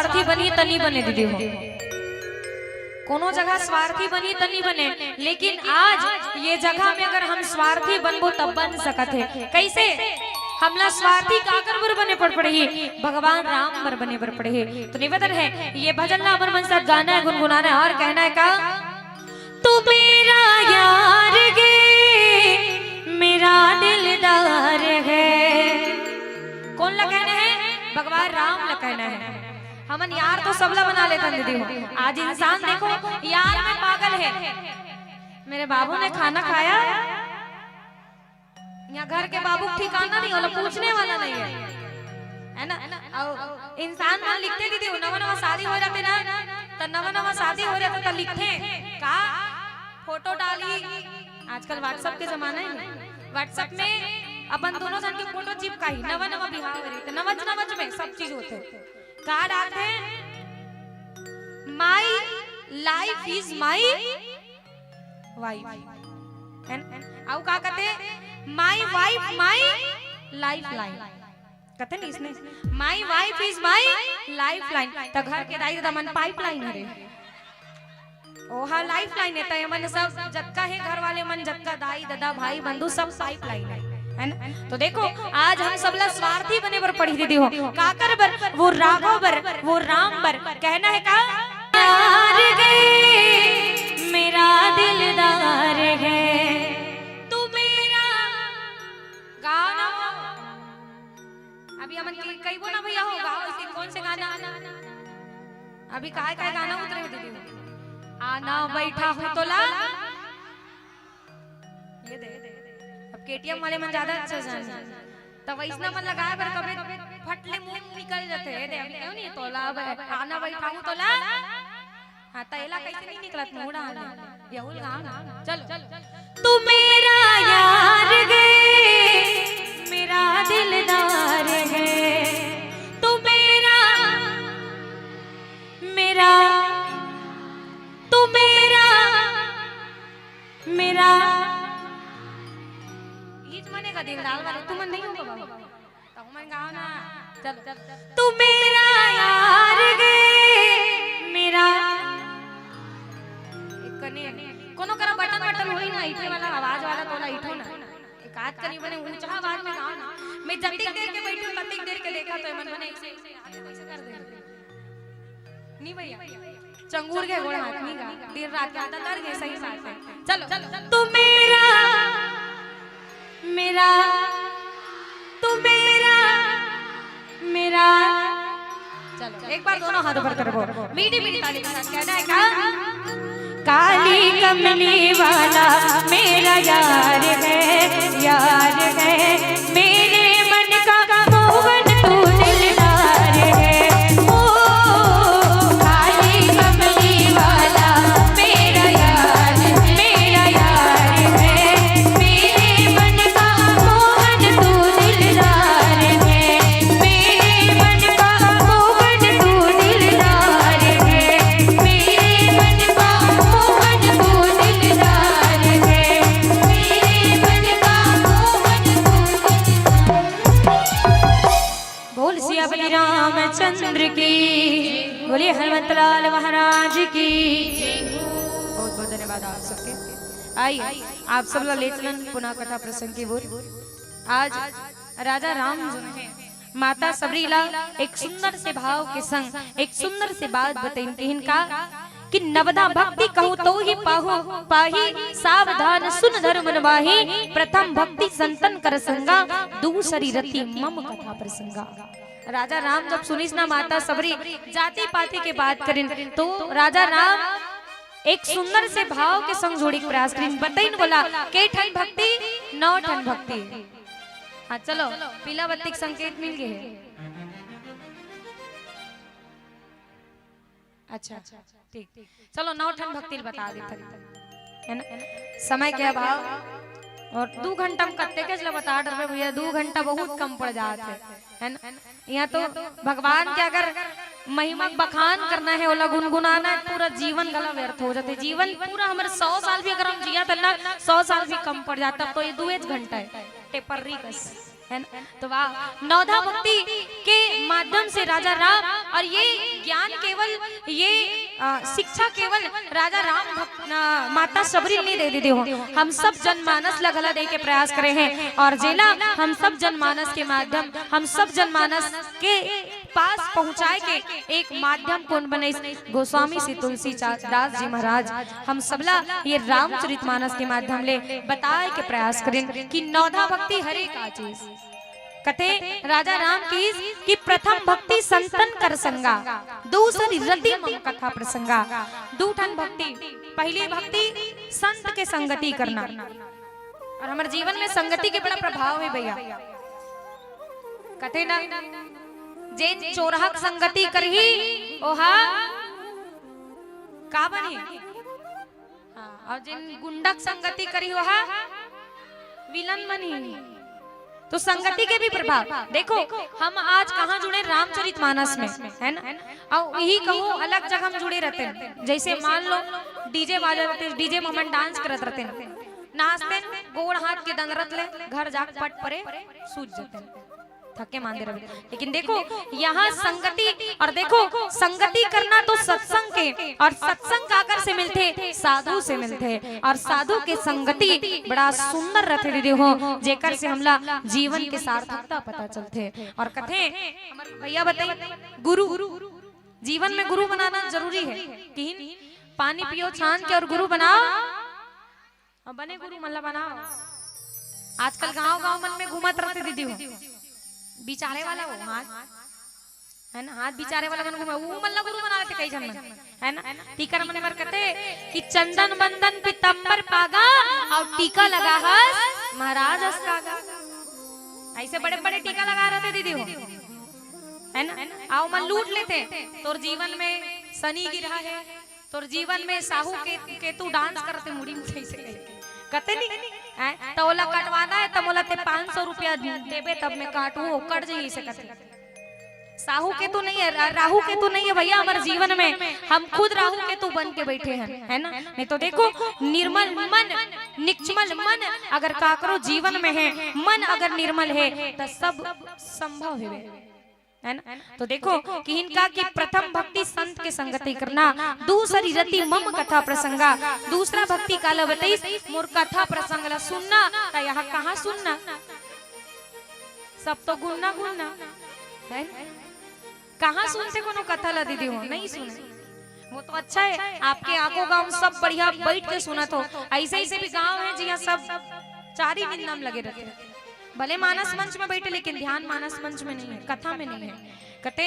स्वार्थी बनी त नी बने दीदी हो, कोनो जगह स्वार्थी बनी त नी बने, लेकिन आज ये जगह में अगर हम स्वार्थी बनबो तब बन सकत हे। कैसे? हमला स्वार्थी काकर बर बने पड़ पड़ही? भगवान राम बर बने बर पड़ही। तो निवेदन है, ये भजन ला अपन मन साथ गाना है, गुनगुनाना है और कहना है का? तू मेरा यार गे, मेरा दिलदार है। कोन ला कहना है? भगवान राम ला कहना है। हमन यार तो सबला बना लेथन दीदी हो। आज इंसान देखो यार में पागल है। मेरे बाबू ने खाना खाया, यहाँ घर के बाबू के ठिकाना नहीं, ओला पूछने वाला नहीं है, है ना? अउ इंसान मन लिखथे दीदी, वो नवा नवा शादी हो जाथे ना, त नवा नवा शादी हो जाथे त लिखथे का, फोटो डाली। आजकल WhatsApp के जमाना है ना, WhatsApp में अपन दोनों जन के फोटो चिपकाही। नवा नवा बिहाव हो रही त नवच नवच में सब चीज होथे। का डालथे? My life is my wife। है ना? अउ का कहथे? My wife, my lifeline। कहथे नहीं इसने, My wife is my lifeline। त घर के दाई ददा मन pipeline हरे, ओहा lifeline है। त एमन सब जतका है घर वाले मन, जतका दाई ददा भाई बंधु, सब pipeline है, है ना? तो देखो, आज हम सबला स्वार्थी बने बर पड़ी दीदी हो। काकर बर? वो राघव बर, वो राम बर। कहना है का? यार गे, मेरा दिलदार है तू मेरा। गाओ ना। अभी हमन के कहिबो ना भैया हो, गाओ इसे। कौन से गाना? अभी काय काय गाना उतरे हो दीदी? आना बैठा हूँ तोला। ये दे, अब KTM वाले मन ज्यादा अच्छा जाने। तब वैसना मन लगाए बर कबे फट ले मुंह निकल जाथे। ये दे, अभी क्यों नहीं तोला, अब आना बैठा हूँ तोला। हाँ, त एला कैसे नहीं निकलत मुंह डाल ले। यहुल गाँव ना। चलो। तू मेरा यार गे, मेरा दिलदार है। तू मेरा, मेरा, तू मेरा, मेरा। हीच मने का दिलदार वाले, तुमन नहीं हो बाबा। त हमन गाओ ना। चलो। तू मेरा यार गे, मेरा। एक कने, कोनो करा बटन वटन होई ना, इठे वाला आवाज वाला तोला इठो ना। एक आध कनी बने ऊंचा आवाज में गाओ ना। मैं जतिक देर के बैठी हूँ, ततिक देर के देखा तो मन बने ऐसे, ऐसे कर दे। नहीं भैया, चंगुर के गोड़ हाथ नहीं गा, दिन रात के आदत लड़ गए, सही बात है। चलो, तू मेरा, मेरा, तू मेरा, मेरा। चलो, एक बार दोनों हाथ ऊपर करबो, मीठी मीठी ताली के साथ कहना है का? काली कमली वाला मेरा यार है, यार है, मेरे मन का मोहन तू दिलदार है। ओ, काली कमली वाला मेरा यार, मेरा यार है, मेरे मन का मोहन तू दिलदार है, मेरे मन का मोहन तू दिलदार है, मेरे मन का मोहन तू दिलदार है, मेरे मन का मोहन तू दिलदार। बोल सियापति रामचंद्र की, बोलिए हनुमंतलाल महाराज की। बहुत बहुत धन्यवाद आप सबके। आइए, आप सब ला ले चलन पुनः कथा प्रसंग की ओर। आज राजा राम जो है, माता सबरी ला एक सुंदर से भाव के संग एक सुंदर से बात बतइन, कहिन का कि नवधा भक्ति कहूँ तो ही पाहू पाही, सावधान सुन धर्म नवाही, प्रथम भक्ति संतन कर संगा, दूसरी रति मम कथा प्रसंगा। राजा राम जब सुनिस ना माता सबरी जाति पाति के बात करिन, तो राजा राम एक सुंदर से भाव के संग जोड़ी के प्रयास करिन। बतइन बोला, के ठन भक्ति? नौ ठन भक्ति। हाँ, चलो, पीला बत्ती के संकेत मिल गए है। अच्छा, ठीक, चलो, नौ ठन भक्ति ल बता देथन, है ना? समय के अभाव, और दू घंटा में कत्ते के ल बता डरबे भैया, दू घंटा बहुत कम पड़ जात है, है ना? यहाँ तो भगवान के अगर महिमा के बखान करना है, ओला गुनगुनाना है, पूरा जीवन घला व्यर्थ हो जाथे। जीवन पूरा हमर सौ साल भी अगर हम जिया त ना, सौ साल भी कम पड़ जाता, तो ये दुए घंटा है, टेपर्री कस। है ना? तो वाह, नवधा भक्ति के माध्यम से राजा राम, और ये ज्ञान केवल, ये, अ, शिक्षा केवल राजा राम भक्त, अ, माता शबरी नहीं दे दे हो, हम सब जनमानस ला घला दे के प्रयास करे हैं, और जेला हम सब जनमानस के माध्यम, हम सब जनमानस के पास पहुंचाए के एक माध्यम कोन बने? गोस्वामी श्री तुलसी चा-, दास जी महाराज हम सबला ये रामचरित मानस के माध्यम ले बताए के प्रयास करें कि नवधा भक्ति हरे का चीज। कथे राजा राम की कि प्रथम भक्ति संतन कर संगा, दूसरी रति मम कथा प्रसंगा। दू ठन भक्ति, पहली भक्ति संत के संगति करना, और हमर जीवन में संगति के बड़ा प्रभाव है भैया। कथे ना, जेन चोरहक संगति करही, ओहा का बनही? हाँ, और जेन गुंडक संगति करही, ओहा विलन बनही। तो संगति के भी प्रभाव। देखो, हम आज कहाँ जुड़े? रामचरित मानस में, है ना? और यही कहूँ, अलग जगह हम जुड़े रहते हैं। जैसे मान लो, डीजे बाजा रहते, डीजे में हमन डांस करत रहते हैं, नाचते हैं, गोड़ हाथ के दंदरत ले घर जाके पट परे सूत जाते हैं, थके मांदे रहे। लेकिन देखो, यहाँ संगति, और देखो, संगति करना तो सत्संग के, और सत्संग काकर से मिलथे? साधु से मिलथे। और साधु के संगति बड़ा सुंदर रथे दीदी हो, जेकर से हमला जीवन के सार्थकता पता चलथे। और कथे हमर भैया बताई, गुरु, जीवन में गुरु बनाना जरूरी है। किहिन, पानी पियो छान के और गुरु बनाओ। अब बने गुरु मन ला बनाओ। आजकल गांव गांव मन में घूमत रहते दीदी हो, बिचारे वाला हो हाथ, है ना? हाथ बिचारे वाला मन घूमे, वो मन ला गुरु बना लेते कई झन मन, है ना? टीका मन बर कथे कि चंदन बंदन पीताम्बर पागा, और टीका लगा हस महाराज अस कागा। ऐसे बड़े बड़े टीका लगा रहते दीदी हो, है ना? आओ मन लूट लेते, तोर जीवन में शनि गिरा है, तोर जीवन में साहू के, केतु डांस करते मुड़ी में जैसे कहे। कते नहीं? हैं? तो ओला कटवाना है, तो मोला ते पाँच सौ रुपया देबे, तब मैं काटू, वो कट जाइए से कते। साहू केतु नहीं है, रा-, राहु केतु नहीं है भैया हमारे जीवन में। हम खुद राहु केतु बन के बैठे हैं, है ना? नहीं तो देखो, निर्मल मन, निष्कल मन अगर काकरो जीवन में है, मन अगर निर्मल है, तो सब संभव है, है ना? तो देखो कि इनका कि प्रथम भक्ति संत के संगति करना, दूसरी रति मम कथा प्रसंगा। दूसरा भक्ति काला बताइस, मोर कथा प्रसंग ला सुनना। त यहाँ कहाँ सुनना, सब तो गुनना गुनना है। कहाँ सुनते कोनो कथा ला दीदी हो, नहीं सुने। वो तो अच्छा है, आपके आगो गांव सब बढ़िया बैठ के सुनत हो। ऐसे ऐसे भी गांव है जिहाँ सब चारी निंदा में लगे रहते हैं। भले मानस मंच में बैठे, लेकिन ध्यान मानस मंच में नहीं है, कथा में नहीं है। कते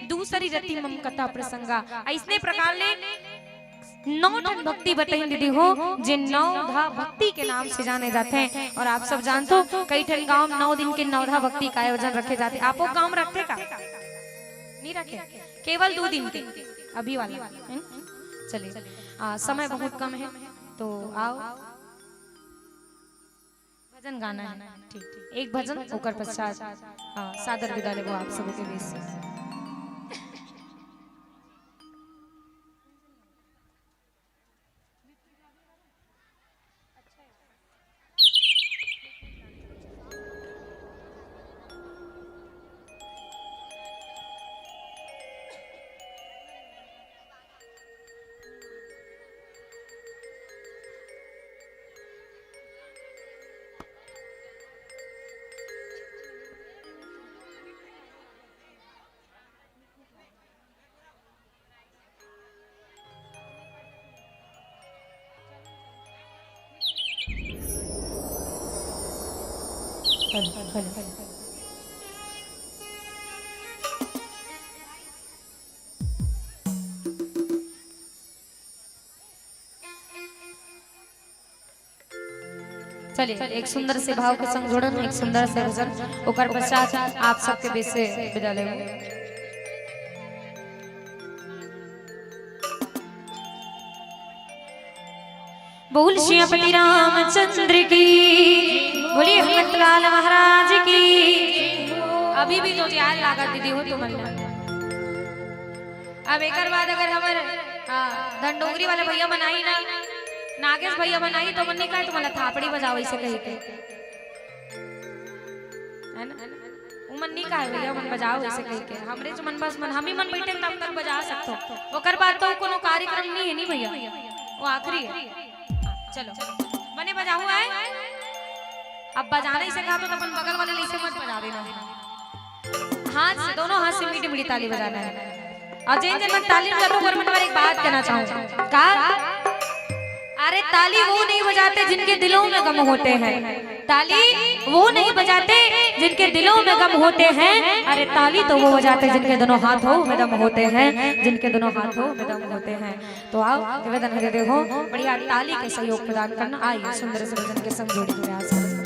दूसरी रति मम कथा प्रसंगा। ऐसने प्रकार ले नौ ठन भक्ति बताइन दीदी हो, जे नवधा भक्ति के नाम से जाने जाते हैं। और आप सब जानते हो, कई ठन गांव में नौ दिन के नवधा भक्ति का आयोजन रखे जाते हैं। आपो गांव में रखते का? नहीं रखे, केवल दो दिन के। अभी वाला, है ना? चलिए, आ, समय बहुत कम है, तो आओ। भजन गाना है, ठीक, ठीक। एक भजन, ओकर पश्चात, हाँ, सादर विदा लेबो आप सबके बीच से। चलिए, एक सुंदर से भाव के संग जुड़न, एक सुंदर से भजन, ओकर पश्चात आप सबके बीच से विदा लेबो। बोल सियापति रामचंद्र की, बोलिए हनुमंतलाल महाराज की। अभी भी तो याद लागा दीदी हो तुमन ला। अब एकर बाद अगर हमर, आ, धनडोंगरी वाले भैया मन आही ना, नागेश भैया मन आही, तो मन नहीं कहे तुम्हारा थापड़ी बजाओ इसे कही के। है ना? उमन नहीं कहे भैया, उमन बजाओ ऐसे कह के। हमरे जो मन बस मन, हम ही मन बैठे तब तक बजा सकते हो। ओकर बाद तो कोनो कार्यक्रम नहीं है, नहीं भैया, वो आखिरी है। चलो, बने बजाओ आए। अब बजाना ही से कहा तो अपन बगल वाले ले से मत बजा देना। हाथ से, दोनों हाथ से मीठी मीठी ताली बजाना है। और जिन जिन मन ताली बजाते हो, उन मन एक बात कहना चाहूँ। का? अरे, ताली वो नहीं बजाते जिनके दिलों में गम होते हैं। ताली वो नहीं बजाते जिनके दिलों में गम होते हैं। अरे, ताली तो वो बजाते जिनके दोनों हाथों में दम होते हैं, जिनके दोनों हाथों में दम होते हैं। तो आओ, निवेदन है, देखो, बढ़िया ताली के सहयोग प्रदान करना। आइए, सुंदर से भजन के संग जोड़ी प्रयास करें।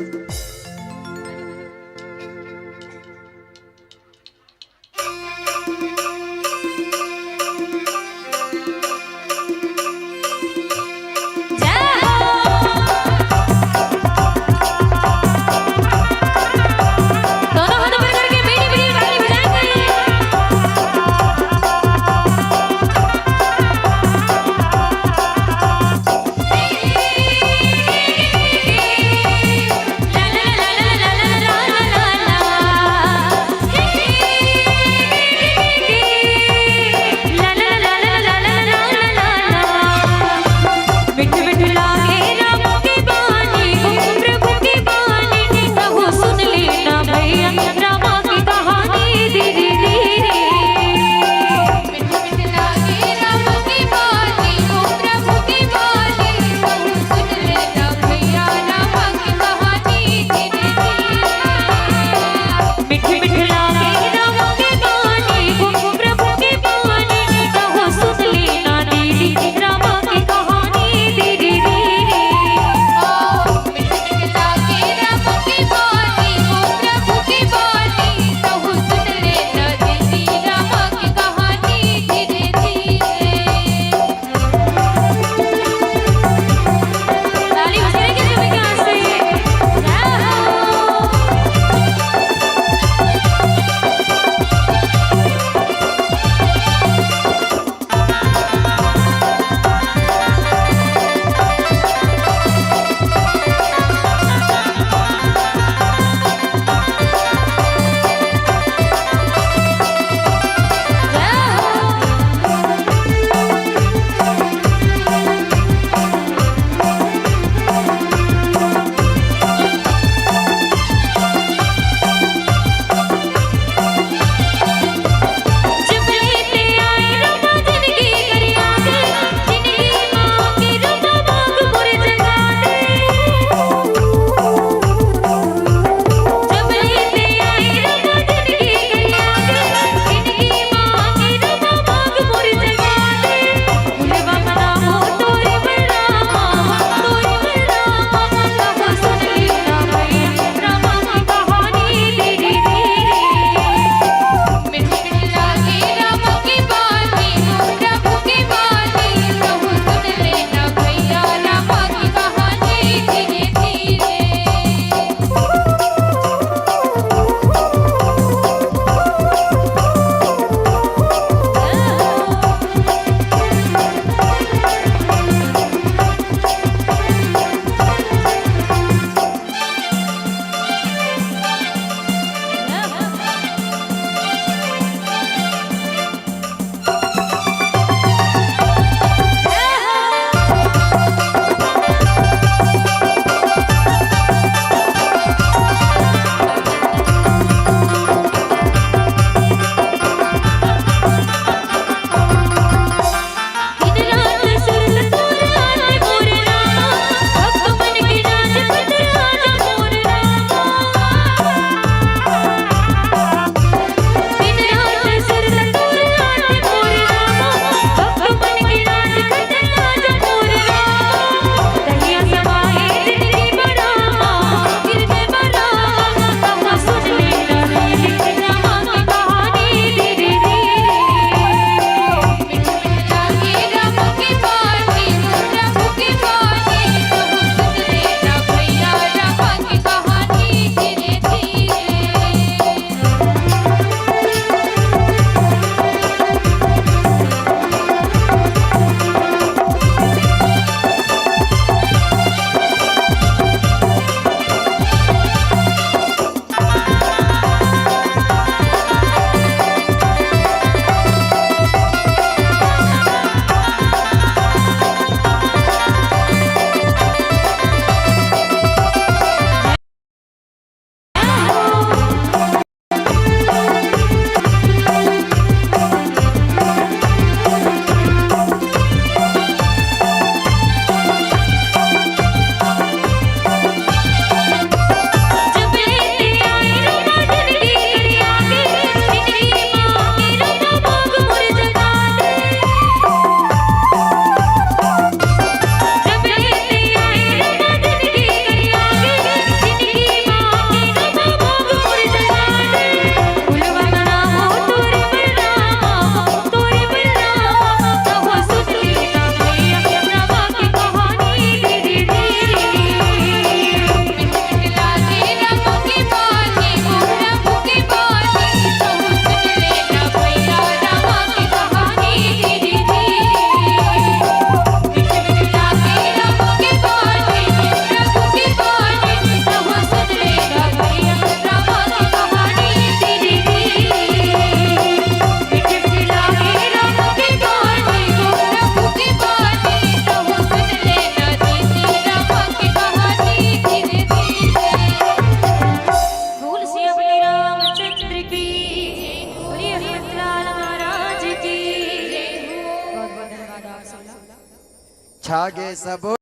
सबो।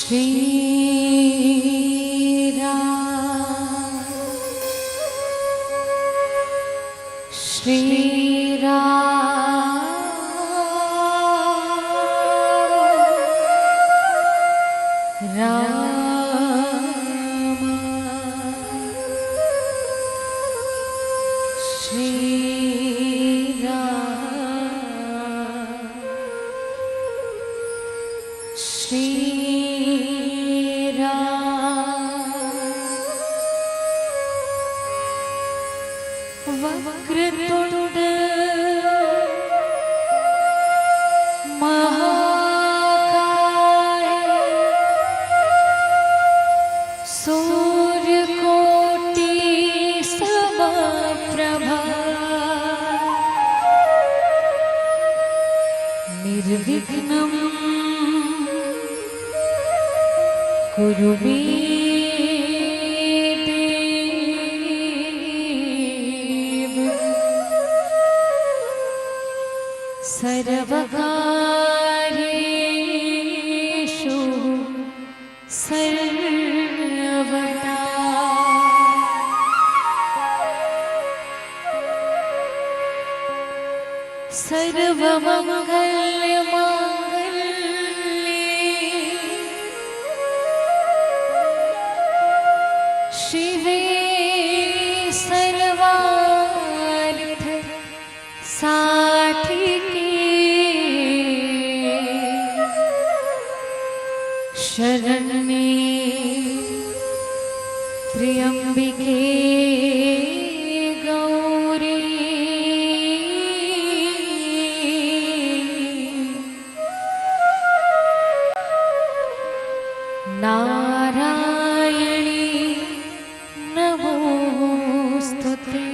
श्री राम, श्री राम, राम, श्री राम। श्री राम। वक्रतुंड महाकाय सूर्यकोटि समप्रभा। निर्विघ्नं कुरु मे देव। सर्वकार्येषु सर्वदा। सर्वमंगल मांगल्ये शिवे सर्वार्थ साधिके शरण्ये त्र्यंबिके गौरी नारायणी नमोस्तुते।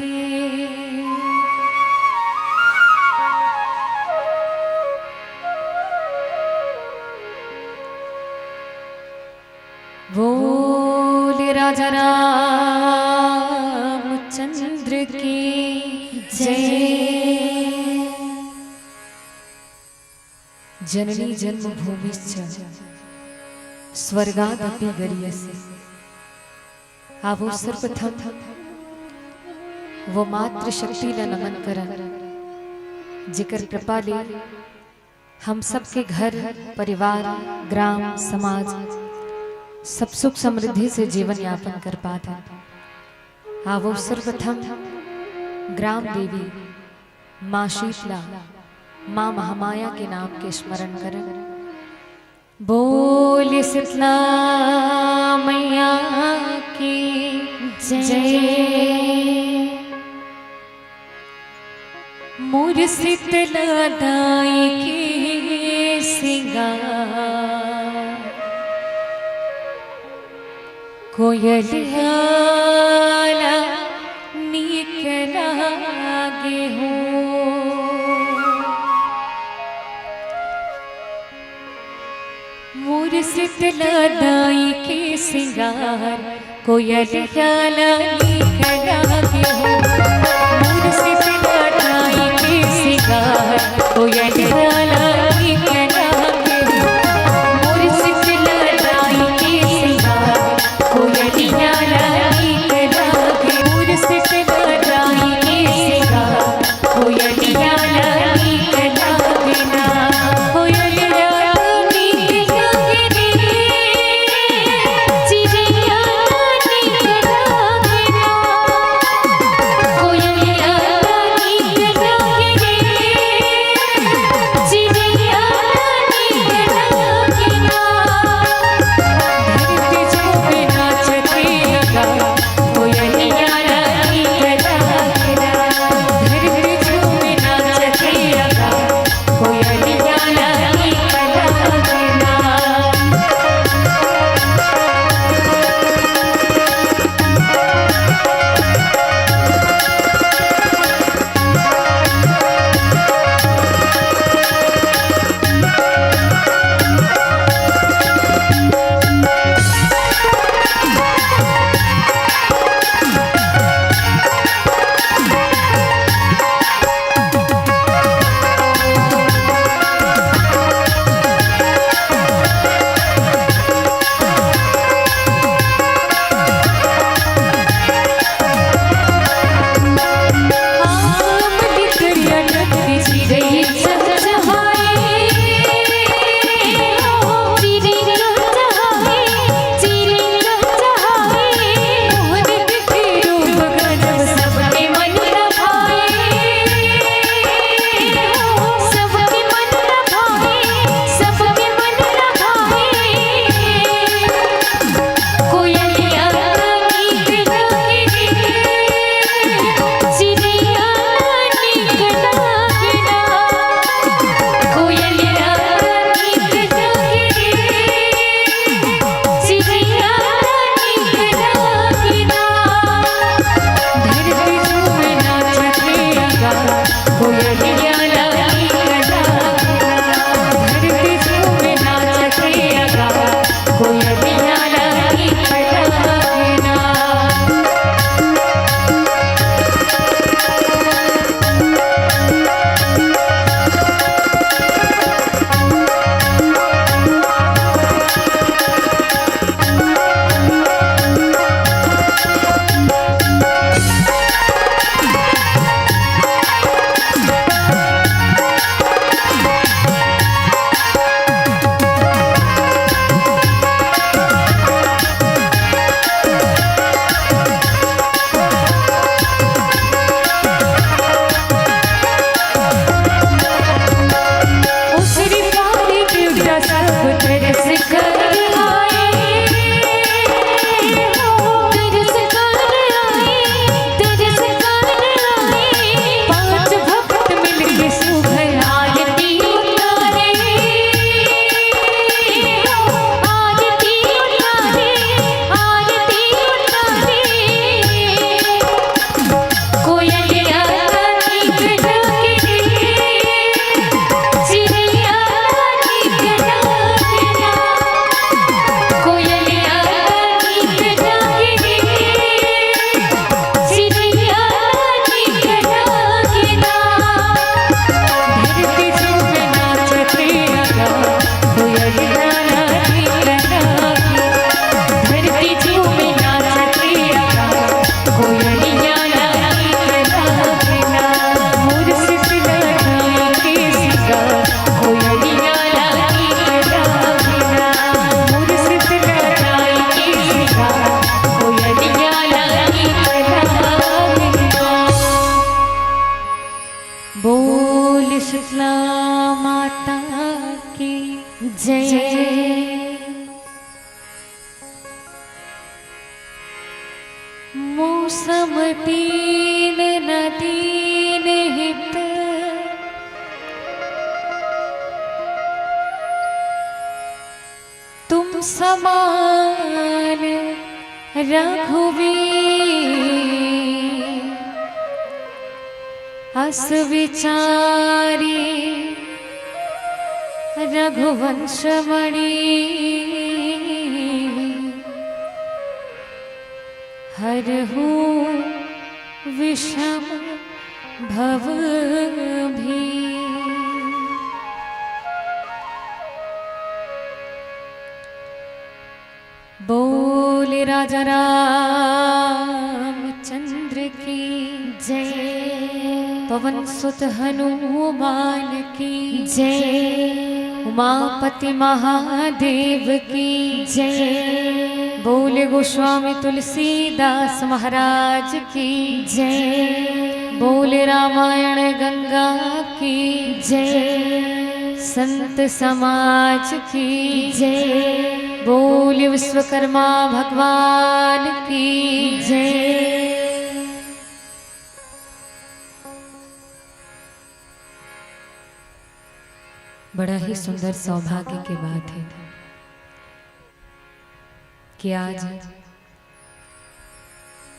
बोल राजा रामचंद्र की जय। जननी जन्मभूमिश्च स्वर्गादपि गरीयसी। आवो सर्वप्रथम वो मातृशक्ति ला नमन करन, जेकर कृपा ले हम सबके घर, परिवार, ग्राम, समाज सब सुख समृद्धि से जीवन यापन कर पात हे। आवो सर्वप्रथम ग्राम देवी माँ शीतला, माँ महामाया के नाम के स्मरण करन। बोल शीतला मैया की जय। मोर शीतला दाई के सिंगार, कोयलिया ला नीक लागे हो। मोर शीतला दाई के सिंगार, कोयलिया ला नीक लागे हो। मोर शीतला दाई के सिंगार, कोयलिया ला नीक लागे हो। मोर शीतला दाई के सिंगार, कोयलिया ला नीक लागे। मोर शीतला दाई के सिंगार, कोयलिया ला नीक लागे ना। कोयलिया ला नीक लागे रे, चिड़िया ला नीक लागे ना। कोयलिया ला नीक लागे रे, चिड़िया ला नीक लागे ना। धरती झूमे नाचथे अगा, कोयलिया ला नीक लागे ना। धरती झूमे नाचथे अगा, कोयलिया ला नीक लागे ना। शीतला माता की जय। मौसम तीन न तीन हित, तुम समान रघुवीर। अस विचारी रघुवंश मणि, हरहु विषम भव भी। बोल राजा रामचंद्र की जय। पवन सुत हनुमान की जय। उमापति महादेव की जय। बोल गोस्वामी तुलसीदास महाराज की जय। बोल रामायण गंगा की जय। संत समाज की जय। बोल विश्वकर्मा भगवान की जय। बड़ा ही सुंदर सौभाग्य की बात है कि आज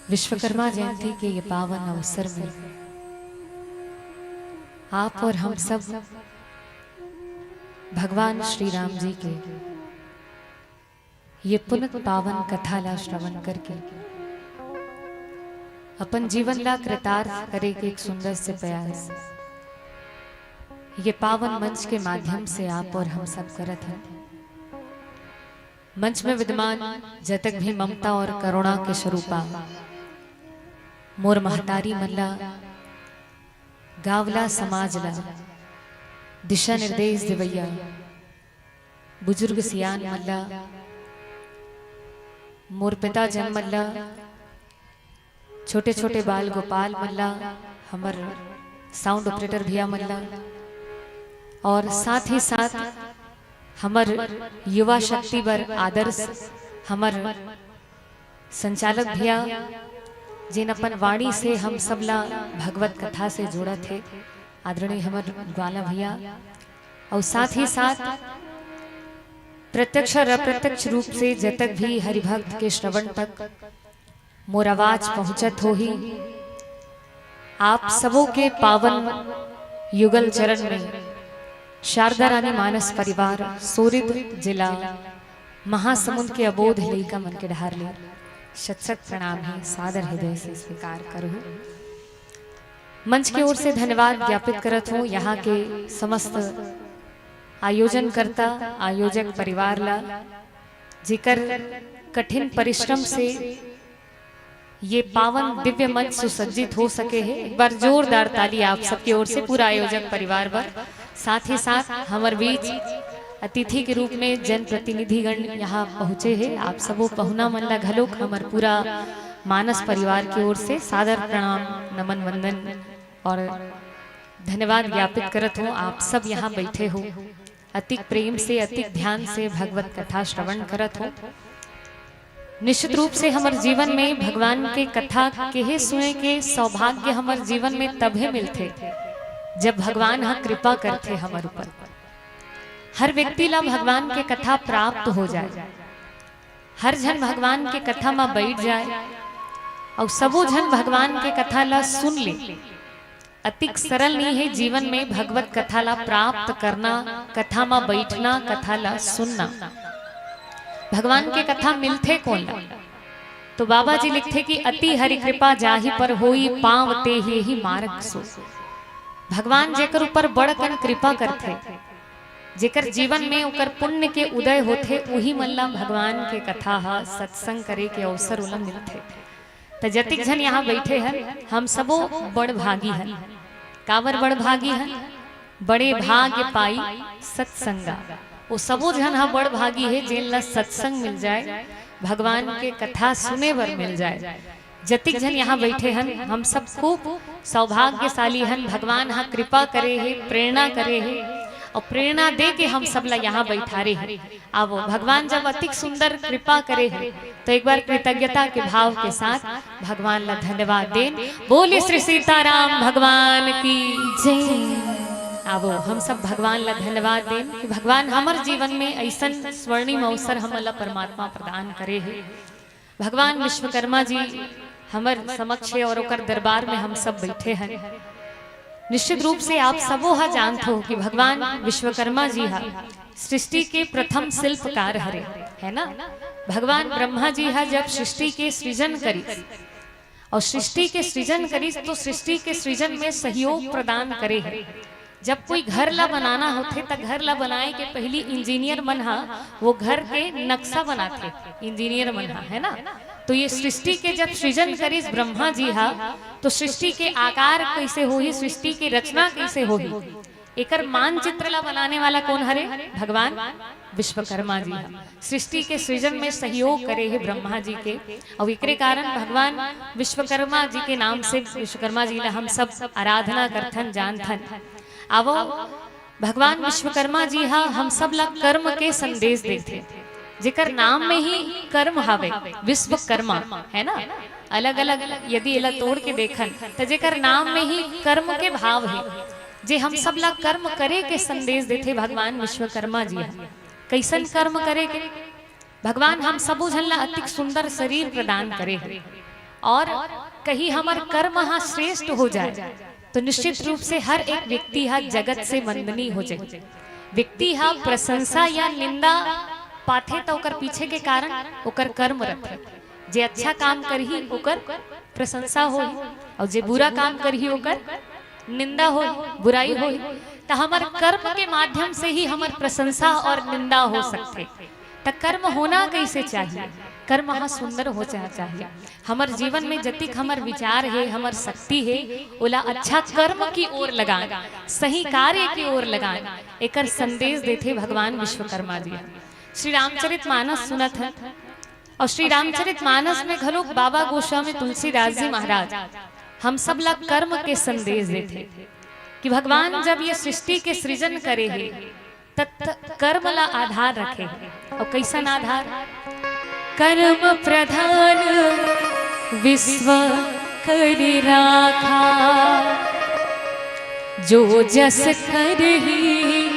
विश्वकर्मा जयंती के ये पावन अवसर में आप और हम सब भगवान श्री राम जी के ये पुनित पावन कथा ला श्रवण करके अपन जीवन ला कृतार्थ करे के एक सुंदर से प्रयास ये पावन मंच के माध्यम से आप और हम सब करत हन। मंच में विद्यमान जतक भी ममता और करुणा के स्वरूपा मोर महतारी मन ला, गावला समाज ला दिशा निर्देश देवैया बुजुर्ग सियान मन ला, मोर पिता जन मन ला, छोटे छोटे बाल गोपाल मन ला, हमर साउंड ऑपरेटर भैया मन ला, और साथ ही साथ हमर युवा शक्ति बर आदर्श हमर संचालक भैया, जेन अपन वाणी से हम सब ला भगवत कथा से जोड़त हे, आदरणीय हमर ग्वाला भैया, और साथ ही साथ प्रत्यक्ष और अप्रत्यक्ष रूप से जतक भी हरिभक्त के श्रवण तक मोर आवाज पहुंचत होही, आप सबो के पावन युगल चरण में शारदा रानी मानस परिवार, सोरिद जिला महासमुंद के अबोध लइका मन के डहार ले शत शत प्रणाम हे, सादर हृदय से स्वीकार करहु। मंच के ओर से धन्यवाद ज्ञापित करत हूँ यहाँ के समस्त आयोजनकर्ता, आयोजक परिवार ला, जेकर कठिन परिश्रम से ये पावन दिव्य मंच सुसज्जित हो सके हे। एक बार जोरदार ताली आप सबके ओर से पूरा आयोजक परिवार बर। साथ ही साथ हमर बीच अतिथि के रूप में जनप्रतिनिधिगण यहाँ पहुँचे हे। आप सबो पहुना मन ला घलोक हमर पूरा मानस परिवार के ओर से सादर प्रणाम, नमन, वंदन और धन्यवाद ज्ञापित करत हूँ। आप सब यहाँ बैठे हो, अतिक प्रेम से, अतिक ध्यान से भगवत कथा श्रवण करत हो। निश्चित रूप से हमर जीवन में भगवान के कथा केहे सुने के सौभाग्य हमर जीवन में तभे मिलथे, जब भगवान ह कृपा करथे हमर ऊपर। हर व्यक्ति ला भगवान के कथा प्राप्त हो जाए, हर झन भगवान के कथा म बैठ जाए, अउ सबो झन भगवान के कथा ला सुन ले। अतिक सरल नहीं है जीवन में भगवत कथा ला प्राप्त करना, कथा म बैठना, कथा ला सुनना। भगवान के कथा मिलथे कोन ला? तो बाबा जी लिखथे कि अति हरि कृपा जाहि पर होई, पाँव ते ही मार्ग सोई। भगवान जेकर ऊपर बड़ कन कृपा करथे, जेकर जीवन में ओकर पुण्य के उदय होथे, उही मन ला भगवान के कथा ह, सत्संग करे के अवसर ओला मिलथे। त जतिक झन यहाँ बैठे हन, हम सबो बड़ भागी हन। काबर बड़ भागी हन? बड़े भाग्य पाई सत्संगा। वो सबो झन ह बड़ भागी हे, जेन ला सत्संग मिल जाए, भगवान के कथा सुने बर मिल जाए। जतिक झन यहाँ बैठे हन, हम सब खूब सौभाग्यशाली हन। भगवान ह कृपा करे हे, प्रेरणा करे हे, अउ प्रेरणा दे के हम सब ला यहाँ बैठारे हे। आवो, भगवान जब अतिक सुंदर कृपा करे हे, तो एक बार कृतज्ञता के भाव के साथ भगवान ला धन्यवाद देन। बोले श्री सीताराम भगवान की जय। आवो, हम सब भगवान ला धन्यवाद देन कि भगवान हमर जीवन में ऐसन स्वर्णिम अवसर हमन ला परमात्मा प्रदान करे हे। भगवान विश्वकर्मा जी हमर समक्ष हे और ओकर दरबार में हम सब बैठे हन। निश्चित रूप से आप सबो ह जानत हो कि भगवान विश्वकर्मा जी ह सृष्टि के प्रथम शिल्पकार हरे, है ना? भगवान ब्रह्मा जी ह जब सृष्टि के सृजन करिस और सृष्टि के सृजन करिस तो सृष्टि के सृजन में सहयोग प्रदान करे हे। जब कोई घर ला बनाना होथे त घर ला बनाए के पहली इंजीनियर मन ह वो घर के नक्शा बनाथे, इंजीनियर मन ह, है ना? तो ये सृष्टि के जब सृजन करिस ब्रह्मा जी ह, तो सृष्टि के आकार कैसे होही, सृष्टि के रचना कैसे होही, एकर मानचित्र ला बनाने वाला कौन हरे? भगवान विश्वकर्मा जी ह। सृष्टि के सृजन में सहयोग करे हे ब्रह्मा जी के, अउ एकरे कारण भगवान विश्वकर्मा जी के नाम से विश्वकर्मा जी ला हम सब आराधना करथन, जानथन। आवो, भगवान विश्वकर्मा जी ह हम सब ला कर्म के संदेश देथे, जेकर नाम में ही कर्म हवे, विश्वकर्मा, है ना? अलग-अलग यदि एला तोड़ के देखन, त जेकर नाम में ही कर्म के भाव हे, जे हम सब ला कर्म करे के संदेश देथे भगवान विश्वकर्मा जी ह। कैसन कर्म करे के? भगवान हम सबो झन ला अतिक सुंदर शरीर प्रदान करे हे, और कहीं हमर कर्म ह श्रेष्ठ हो जाए, तो निश्चित रूप से हर एक व्यक्ति ह जगत से वंदनीय हो जाए। व्यक्ति ह प्रशंसा या निंदा पाथे, त ओकर पीछे के कारण ओकर कर्म रथे। जे अच्छा काम करही, ओकर प्रशंसा होही, और जे बुरा काम करही, ओकर निंदा होही, बुराई होही। त हमर कर्म के माध्यम से ही हमर प्रशंसा और निंदा हो सकथे। त कर्म होना कैसे चाहिए? कर्म ह सुंदर हो जा-, चाहिए। हमर जीवन में जतिक हमर विचार हे, हमर शक्ति हे, ओला अच्छा कर्म की ओर लगान, सही कार्य की ओर लगान, एकर संदेश देथे भगवान विश्वकर्मा जी। श्री रामचरित मानस सुनत हन, और श्री रामचरित मानस में घलो बाबा गोस्वामी तुलसीदास जी महाराज हम सब ला कर्म के संदेश देथे कि भगवान जब ये सृष्टि के सृजन करे हे, त कर्म ला आधार रखे हे। और कैसन आधार? कर्म प्रधान विश्व करि राखा, जो जस करही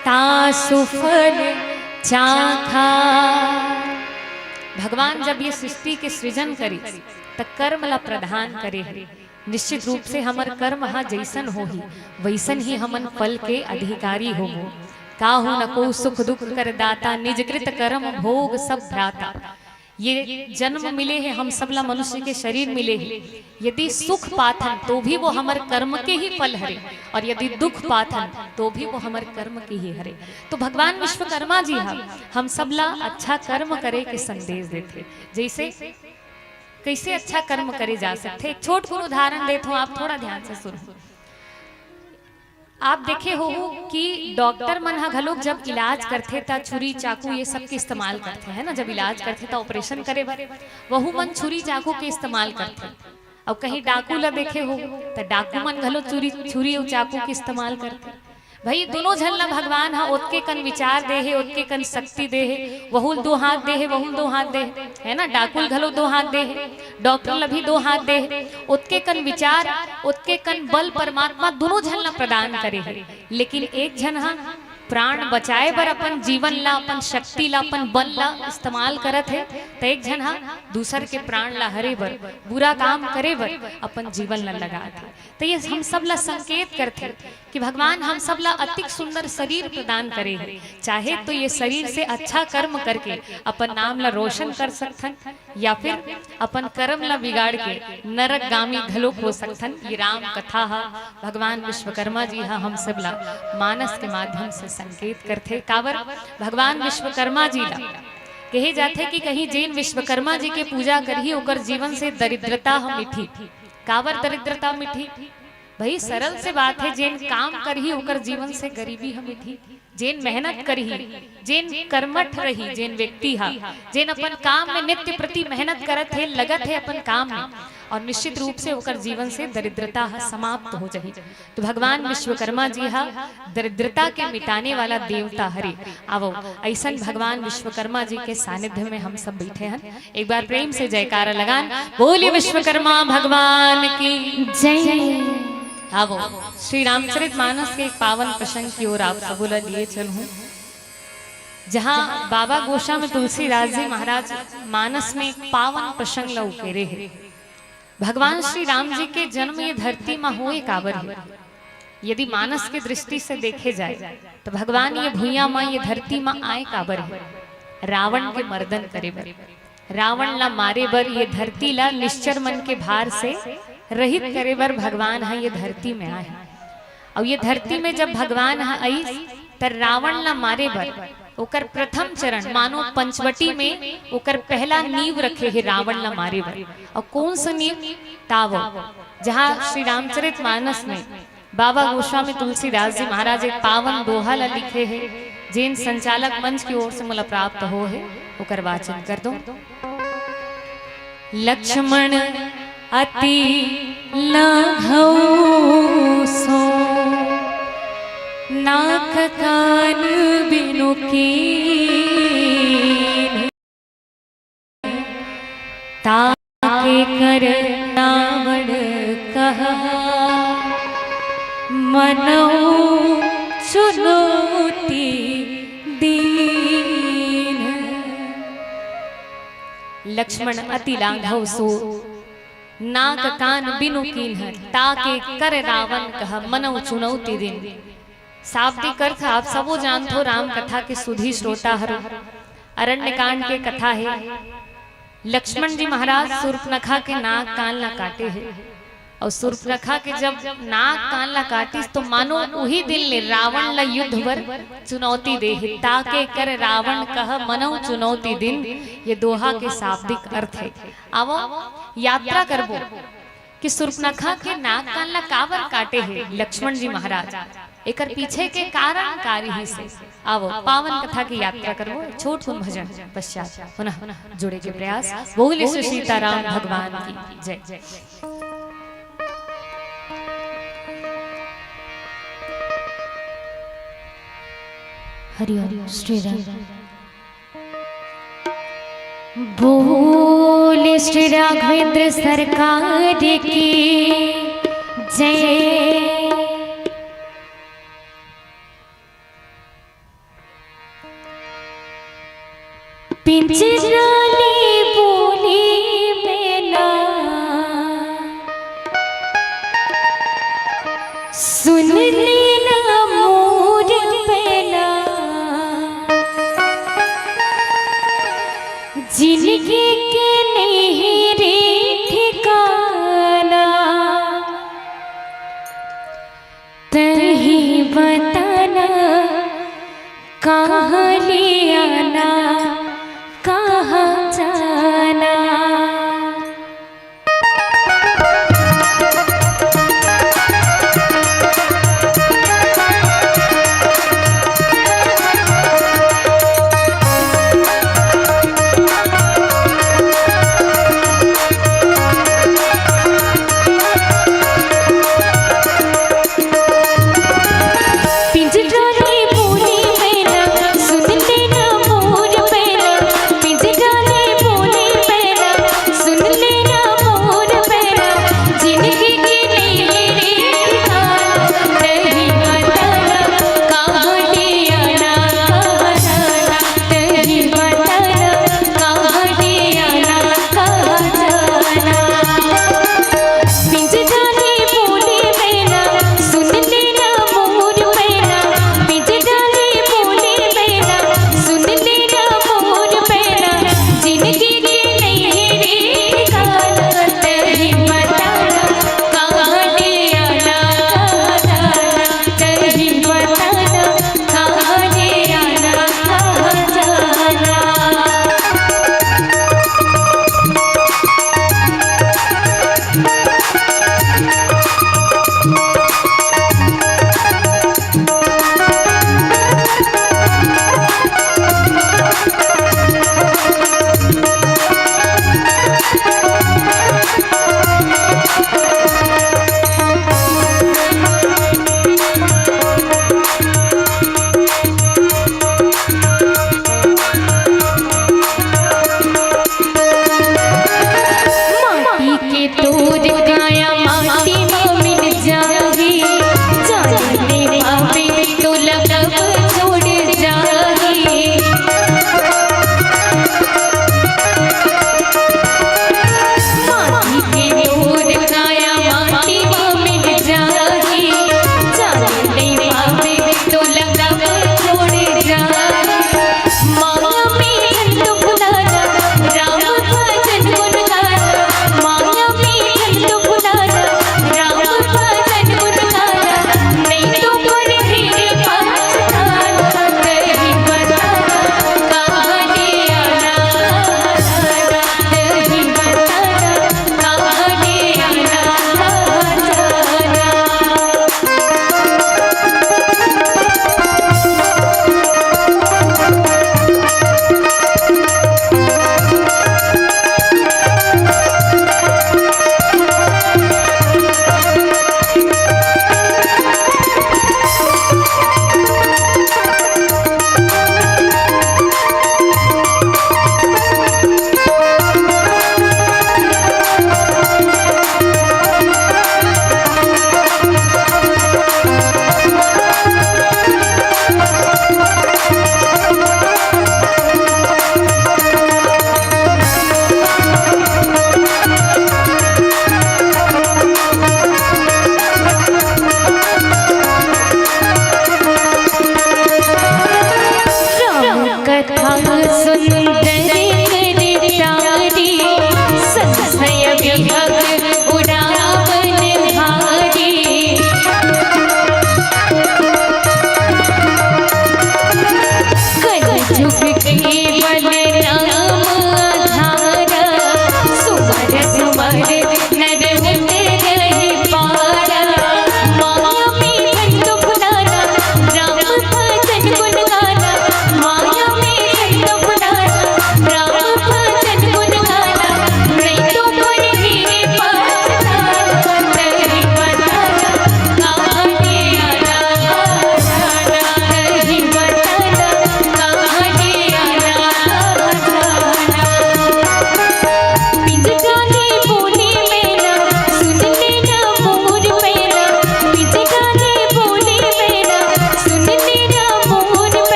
तासु फल चाखा। भगवान जब ये सृष्टि के सृजन करिस, त कर्म ला प्रधान करे हे। निश्चित रूप से हमर कर्म ह जैसन होही, वैसन ही हमन फल के अधिकारी होबो। काहू न को सुख दुख कर दाता, निज कृत कर्म भोग सब भ्राता। ये जन्म मिले हे, हम सब ला मनुष्य के शरीर मिले हे। यदि सुख पाथन, तो भी वो हमर कर्म के ही फल हरे, और यदि दुख पाथन, तो भी वो हमर कर्म के ही हरे। तो भगवान विश्वकर्मा जी ह हम सब ला अच्छा कर्म करे के संदेश देथे। जैसे कैसे अच्छा कर्म करे जा सकथे, एक छोट कुन उदाहरण देत हूँ, आप थोड़ा ध्यान से सुनो। आप देखे होहू कि डॉक्टर मन ह घलोक जब इलाज करथे, त छुरी, चाकू, ये सब के इस्तेमाल करथे, है ना? जब इलाज करथे, त ऑपरेशन करे बर वहू मन छुरी, चाकू के इस्तेमाल करथे। अउ कहीं डाकू ला देखे हो, त डाकू मन घलो छुरी, छुरी अउ चाकू के इस्तेमाल करथे। भाई, दोनों झन ला भगवान ह ओतके कन विचार दे हे, ओतके कन शक्ति दे हे। वहू ल दो हाथ दे हे, वहू ल दो हाथ दे हे, है ना? डाकू ल घलो दो हाथ दे हे, डॉक्टर ला भी दो हाथ दे हे। ओतके कन विचार, ओतके कन बल परमात्मा दोनों झन ला प्रदान करे हे। लेकिन एक झन ह प्राण बचाए बर अपन जीवन ला, अपन शक्ति ला, अपन बल ला इस्तेमाल करत हे, त एक झन ह दूसर के प्राण ला हरे बर, बुरा काम करे बर अपन जीवन ला लगात हे। त ये हम सब ला संकेत करथे कि भगवान हम सब ला अतिक सुंदर शरीर प्रदान करे हे, चाहे तो ये शरीर से अच्छा कर्म करके अपन नाम ला रोशन कर सकथन, या फिर अपन कर्म ला बिगाड़ के नरकगामी घलोक हो सकथन। ये राम कथा ह, भगवान विश्वकर्मा जी ह हम सब ला मानस के माध्यम से संकेत करथे। काबर? भगवान विश्वकर्मा जी ला कहे जाथे कि कहीं जेन विश्वकर्मा जी के पूजा करही, ओकर जीवन से दरिद्रता ह मिटही। काबर दरिद्रता मिटही? भाई, सरल से बात हे, जेन काम करही ओकर जीवन से गरीबी ह मिटही। जेन मेहनत करही, जेन कर्मठ रही, जेन व्यक्ति हा, जेन अपन काम में नित्य प्रति मेहनत करत हे, लगत हे अपन काम में, और निश्चित रूप से ओकर जीवन से दरिद्रता हा समाप्त हो जाही। तो भगवान विश्वकर्मा जी हा दरिद्रता के मिटाने वाला देवता हरे। आवो, ऐसन भगवान विश्वकर्मा जी के सानिध्य में हम सब बैठे हन। एक बार प्रेम से जयकारा लगान, बोलिए विश्वकर्मा भगवान की जय। आवो, श्री रामचरित मानस के एक पावन प्रसंग की ओर आप सबो ला लिए चलूं, जहां बाबा गोस्वामी तुलसीदास जी महाराज मानस में एक पावन प्रसंग ला उकेरे हे। भगवान श्री राम जी के जन्म ये धरती मा होए काबर हे? यदि मानस के दृष्टि से देखे जाए, तो भगवान ये भुइयां मा, ये धरती मा आए काबर हे? रावण के मर्दन करे बर, रावण ला मारे बर, ये धरती ला निश्चर मन के भार से रहित करे बर भगवान ह ये धरती में आए। अउ ये धरती में जब भगवान ह आइस, त रावण ला मारे बर ओकर प्रथम चरण, मानो पंचवटी में ओकर पहला नींव रखे हे रावण ला मारे बर। अउ कौन सा नींव? तावो, जहाँ श्री रामचरित मानस में बाबा गोस्वामी तुलसीदास जी महाराज एक पावन दोहा ला लिखे हे, जेन संचालक मंच की ओर से मोला प्राप्त हो हे, ओकर वाचन कर दो। लक्ष्मण अति लाघव सो, नाक कान बिनु कीन्ह। ताके कर रावण कहा, मनौ चुनौती दीन्ह। लक्ष्मण अति लाघव सो, नाक कान बिनु कीन्ह, ताके कर रावण कहा, मनौ चुनौती दीन्ह। शाब्दिक अर्थ आप सबो जानथो, राम कथा के सुधी श्रोता हरो। अरण्य कांड के कथा हे, लक्ष्मण जी महाराज सूर्पनखा के नाक कान ला काटे हे, अउ सूर्पनखा के जब नाक कान ला काटिस, तो मानो उही दिन ले रावण ला युद्ध बर चुनौती दे हे। ताके कर रावण कह, मनौ चुनौती दीन्ह, ये दोहा के शाब्दिक अर्थ हे। आवो, यात्रा करबो कि सूर्पनखा के नाक कान ला काबर काटे हे लक्ष्मण जी महाराज, एकर पीछे के कारण का रिहिस हे। आवो, पावन कथा की यात्रा करबो, छोट कुन भजन पश्चात पुनः जुड़े के प्रयास। बोले श्री सीताराम भगवान की जय। हरिओम श्री राम। बोल श्री राघवेंद्र सरकार की जय। पिंजरा ले बोली मैना, सुन लेना मोर पैना। जिनगी के नहीं रे ठिकाना, तही बताना, कहाँ ले आना, कहाँ जाना। पिंजरा ले बोली मैना, सुन लेना मोर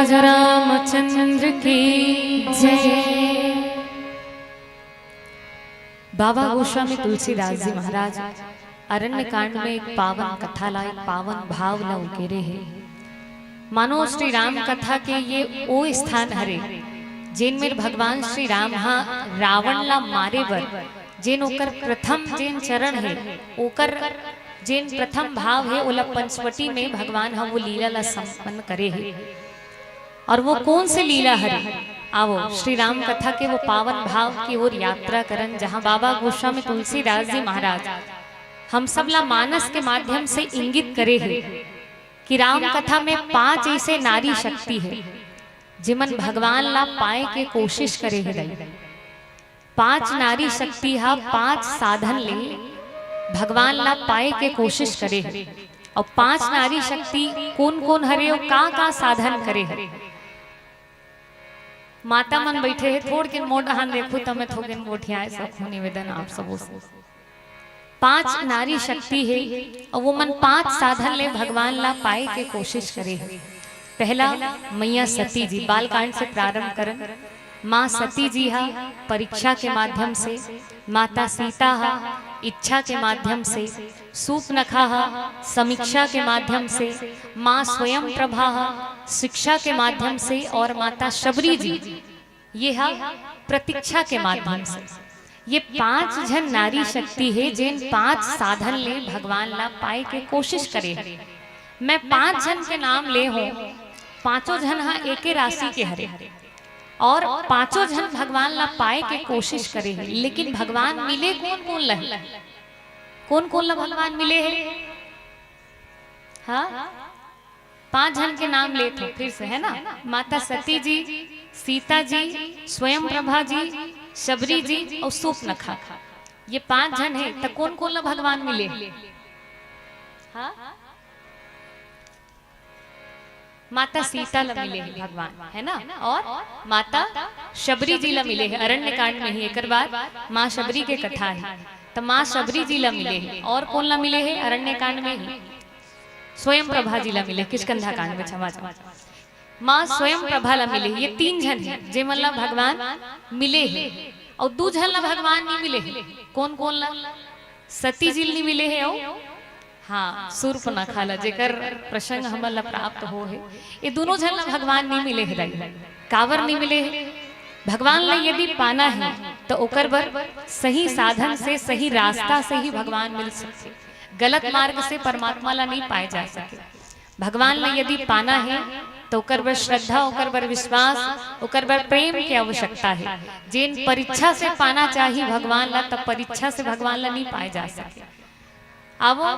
राजा रामचंद्र की जय। बाबा गोस्वामी तुलसीदास जी महाराज अरण्य कांड में एक पावन कथा ला, एक पावन भाव ला उकेरे हे। मानो श्री राम कथा के ये ओ स्थान हरे, जेन में भगवान श्री राम हा रावण ला मारे बर जेन ओकर प्रथम जेन चरण हे, ओकर जेन प्रथम भाव हे, ओला पंचवटी में भगवान ह वो लीला ला संपन्न करे हे। और वो कौन से लीला हरे? आवो, श्री राम कथा के वो पावन भाव की ओर यात्रा करन, जहाँ बाबा गोस्वामी तुलसीदास जी महाराज हम सब ला मानस के माध्यम से इंगित करे हे कि राम कथा में पांच ऐसे नारी शक्ति हे, जिमन भगवान ला पाए के कोशिश करे हे दाई। पांच नारी शक्ति हा पांच साधन ले भगवान ला पाए के कोशिश करे हे। और पांच नारी शक्ति कोन कोन हरे अउ का का साधन करे हे? माता मन बैठे हे, थोड़किन मोर डहान देखू त मैं थोकिन गोठियाए सकहूं। निवेदन आप सबो से, पांच नारी शक्ति हे अउ वो मन पांच साधन ले भगवान ला पाए के कोशिश करे हे। पहला, मैया सती जी, बालकांड से प्रारंभ करन। माँ सती जी हा परीक्षा के माध्यम से, माता सीता हा इच्छा के माध्यम से, सूपनखा हा समीक्षा के माध्यम से, माँ स्वयं प्रभा हा शिक्षा के माध्यम से और माता शबरी जी ये हा प्रतीक्षा के माध्यम से। ये पांच झन नारी शक्ति हे, जेन पांच साधन ले भगवान ला पाए के कोशिश करे हे। मैं पांच झन के नाम ले हों, पांचों झन हा एके राशि के हरे और पांचों झन भगवान ला पाए के कोशिश करे हे, लेकिन भगवान मिले कोन कोन ला हे? कोन कोन ला भगवान मिले हे? हाँ, पांच झन के नाम लेत हों फिर से, है ना? माता सती जी, सीता जी, स्वयं प्रभा जी, शबरी जी और सूपनखा। ये पांच झन हे, त कोन कोन ला भगवान मिले? हाँ, माता सीता ला मिले हे भगवान, है ना? और माता शबरी जी ला मिले हे, अरण्य कांड में ही। एकर बाद माँ शबरी के कथा हे, त माँ शबरी जी ला मिले हे। और कोन ला मिले हे? अरण्य कांड में ही स्वयं प्रभा जी ला मिले, किष्किंधा कांड में, क्षमा चाहूँ। माँ स्वयं प्रभा ला मिले, ये तीन झन हे जेमन ला भगवान मिले हे। और दू झन ला भगवान नहीं मिले हे। कोन कोन ला? सती जी ला नहीं मिले हे और हाँ, सूर्पनखा ला, जेकर प्रसंग हमन ला प्राप्त हो हे। ये दोनों झन ला भगवान नहीं मिले हे दाई। काबर नहीं मिले हे? भगवान ला यदि पाना हे तो ओकर बर सही साधन से, सही रास्ता से ही भगवान मिल सकथे। गलत मार्ग से परमात्मा ला नहीं पाए जा सके। भगवान ला यदि पाना हे तो ओकर बर श्रद्धा, ओकर बर विश्वास, ओकर बर प्रेम के आवश्यकता हे। जेन परीक्षा से पाना चाही भगवान ला, तब परीक्षा से भगवान ला नहीं पाए जा सके। आवो,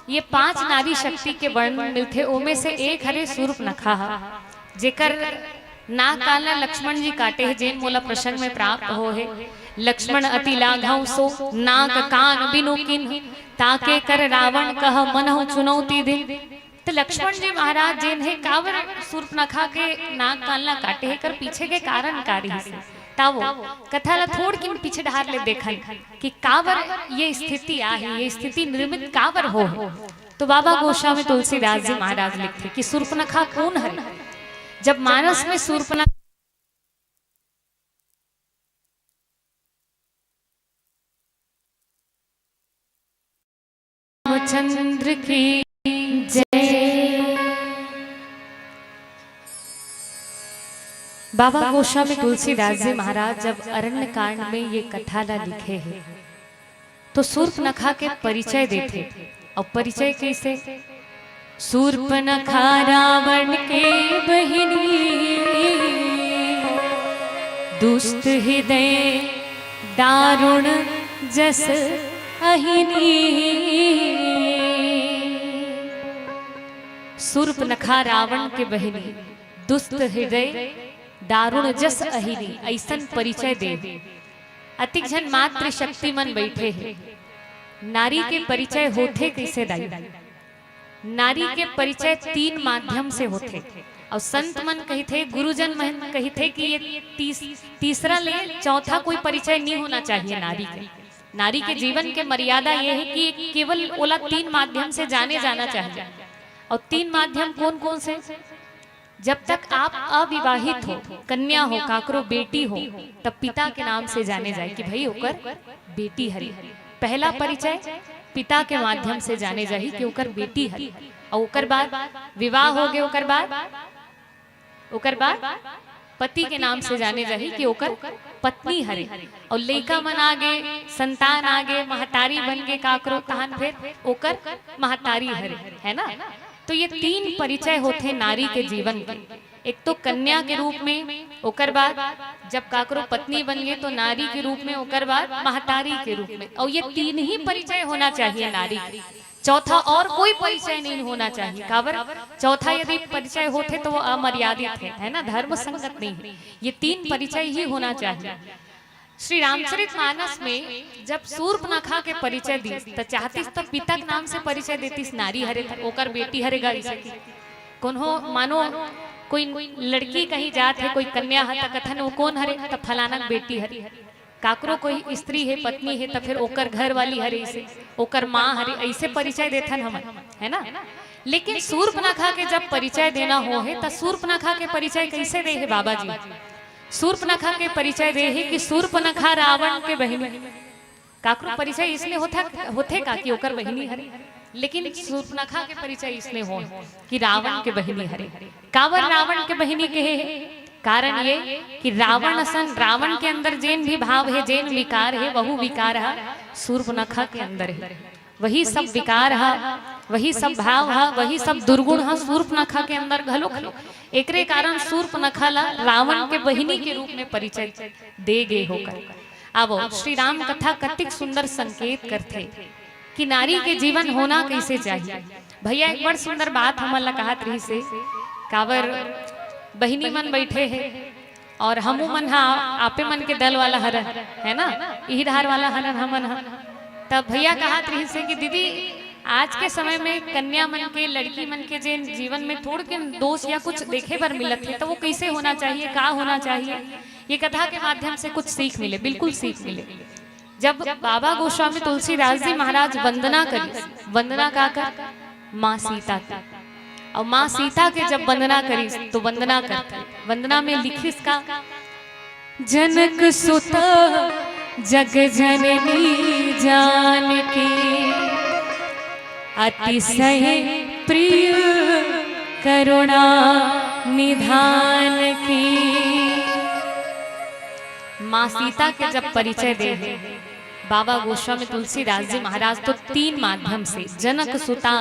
ये पांच नारी शक्ति के वर्णन मिलथे, ओमे से एक हरे सूर्पनखा हा, जेकर नाक कान ला लक्ष्मण जी काटे हे, जेन मोला प्रसंग में प्राप्त हो हे। लक्ष्मण अति लाघव सो, नाक कान बिनु किन्ह, ताके कर रावण कह मनहु चुनौती दिन। तो लक्ष्मण जी महाराज जेन हे, काबर सूर्पनखा के नाक कान ला काटे हे, कर पीछे के कारण का रहिस? तावो कथा ला थोड़किन पीछे डहार ले देखन कि काबर ये स्थिति आही, ये स्थिति निर्मित काबर हो हे। तो बाबा गोस्वामी तुलसीदास जी महाराज लिखथे कि सूर्पनखा कोन हरे? जब मानस में सूर्पनखा रामचंद्र की जय। बाबा गोस्वामी तुलसीदास जी महाराज जब अरण्य कांड में ये कथा ला लिखे हे, तो सूर्पनखा के परिचय देथे। और परिचय कैसे? सूर्पनखा रावण के बहिनी, दुष्ट हृदय दारुण जस अहिनी। सूर्पनखा रावण के बहिनी, दुष्ट हृदय दारुण जस अहिनी, ऐसन परिचय दे। अतिक झन मातृशक्ति मन बैठे हे। नारी के परिचय होथे कैसे दाई? नारी के परिचय तीन माध्यम से होथे। और संत मन कहिथे, गुरुजन मन कहिथे कि ये तीस, तीसरा ले चौथा कोई परिचय नहीं होना चाहिए नारी के। नारी के जीवन के मर्यादा ये हे कि केवल ओला तीन माध्यम से जाने जाना चाहिए। और तीन माध्यम कौन कौन से? जब तक आप अविवाहित हो, कन्या हो, काकरो बेटी हो, तब पिता के नाम से जाने जाही कि भाई ओकर बेटी हरे। पहला परिचय पिता के माध्यम से जाने जाही कि ओकर बेटी हरे। अउ ओकर बाद विवाह हो गे, ओकर बाद, ओकर बाद पति के नाम से जाने जाही कि ओकर पत्नी हरे। अउ लइका मन आ गे, संतान आ गे, महतारी बन गे काकरो, तहान फेर ओकर महतारी हरे, है ना? तो ये तीन परिचय होथे नारी के जीवन के। एक तो कन्या के रूप में, ओकर बाद जब काकरो पत्नी बन गे तो नारी के रूप में, ओकर बाद महतारी के रूप में। अउ ये तीन ही परिचय होना चाहिए नारी के, चौथा और कोई परिचय नहीं होना चाहिए। काबर? चौथा यदि परिचय होथे तो वो अमर्यादित है, है ना, धर्म संगत नहीं है। ये तीन परिचय ही होना चाहिए। श्री रामचरित मानस में जब सूर्पनखा के परिचय दिस, त चाहतिस त पिता के नाम से परिचय देतिस, नारी हरे, ओकर बेटी हरे गा, अइसे कि कोनो मानो कोई लड़की कहीं जात हे, कोई कन्या हे, त कथन वो कोन हरे, त फलाना के बेटी हरे। काकरो कोई स्त्री हे, पत्नी हे, त फिर ओकर घर वाली हरे, अइसे ओकर माँ हरे, अइसे परिचय देथन हमन, है ना? लेकिन सूर्पनखा के जब परिचय देना हो हे, त सूर्पनखा के परिचय कइसे दे हे बाबा जी? सूर्पनखा के परिचय दे हे कि सूर्पनखा रावण के बहिनी। काकरो परिचय इसने होथा, होथे का कि ओकर बहिनी हरे? लेकिन सूर्पनखा के परिचय इसने हो कि रावण के बहिनी हरे। काबर रावण के बहिनी कहे हे? कारण ये कि रावण असन, रावण के अंदर जेन भी भाव हे, जेन विकार हे, वहू विकार ह सूर्पनखा के अंदर हे। वही सब विकार ह, वही सब भाव ह, वही सब दुर्गुण ह सूर्पनखा के अंदर घलोक हे। एकरे कारण सूर्पनखा ला रावण के बहिनी के रूप में परिचय दे गे होकर। आवो, श्री राम कथा कतिक सुंदर संकेत करथे कि नारी के जीवन होना कइसे चाहिए। भैया एक बड़ सुंदर बात हमन ला कहत रहिस हे, काबर बहिनी मन बइठे हे और हमू मन हा आपे मन के दल वाला हरन, है ना, इही डहार वाला हरन हमन हा। तब भैया कहत रहिस हे कि दीदी, आज के समय में कन्या मन के, लड़की मन के जेन जीवन में थोड़ के दोष या कुछ देखे बर मिलत हे, त वो कइसे होना चाहिए, का होना चाहिए, ये कथा के माध्यम से कुछ सीख मिले, बिल्कुल सीख मिले। जब बाबा गोस्वामी तुलसीदास जी महाराज वंदना करिस, वंदना काकर? माँ सीता के। अउ माँ सीता के जब वंदना करिस तो वंदना करथे, वंदना में लिखिस का? जनक सुता जग जननी जानकी, अतिशय प्रिय करुणा निधान की। माँ सीता के जब परिचय दे हे बाबा गोस्वामी तुलसीदास जी महाराज, तो तीन माध्यम से, जनक सुता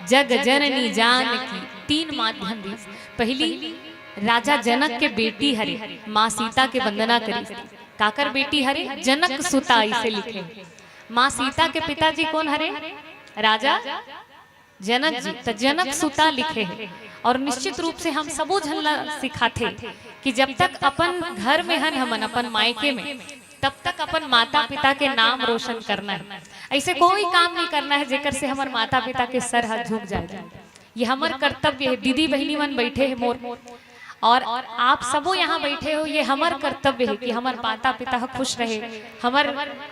जग जननी जानकी, तीन माध्यम दिस। पहली, राजा जनक के बेटी हरे, माँ सीता के वंदना करिस। काकर बेटी हरे? जनक सुता, इसे लिखे। माँ सीता के पिताजी कोन हरे? राजा जनक जी। त जनक सुता लिखे हे। और निश्चित रूप से हम सबो झन ला सिखाथे कि जब तक अपन घर में हन हमन, अपन मायके में, तब तक अपन माता पिता के नाम रोशन करना है। ऐसे कोई काम नहीं करना है जेकर से हमर माता पिता के सर ह झुक जाए। ये हमर कर्तव्य है। दीदी बहिनी मन बैठे हैं मोर, और आप सबो यहाँ बैठे हो, ये हमर कर्तव्य है कि हमर माता पिता ह खुश रहे, हमर,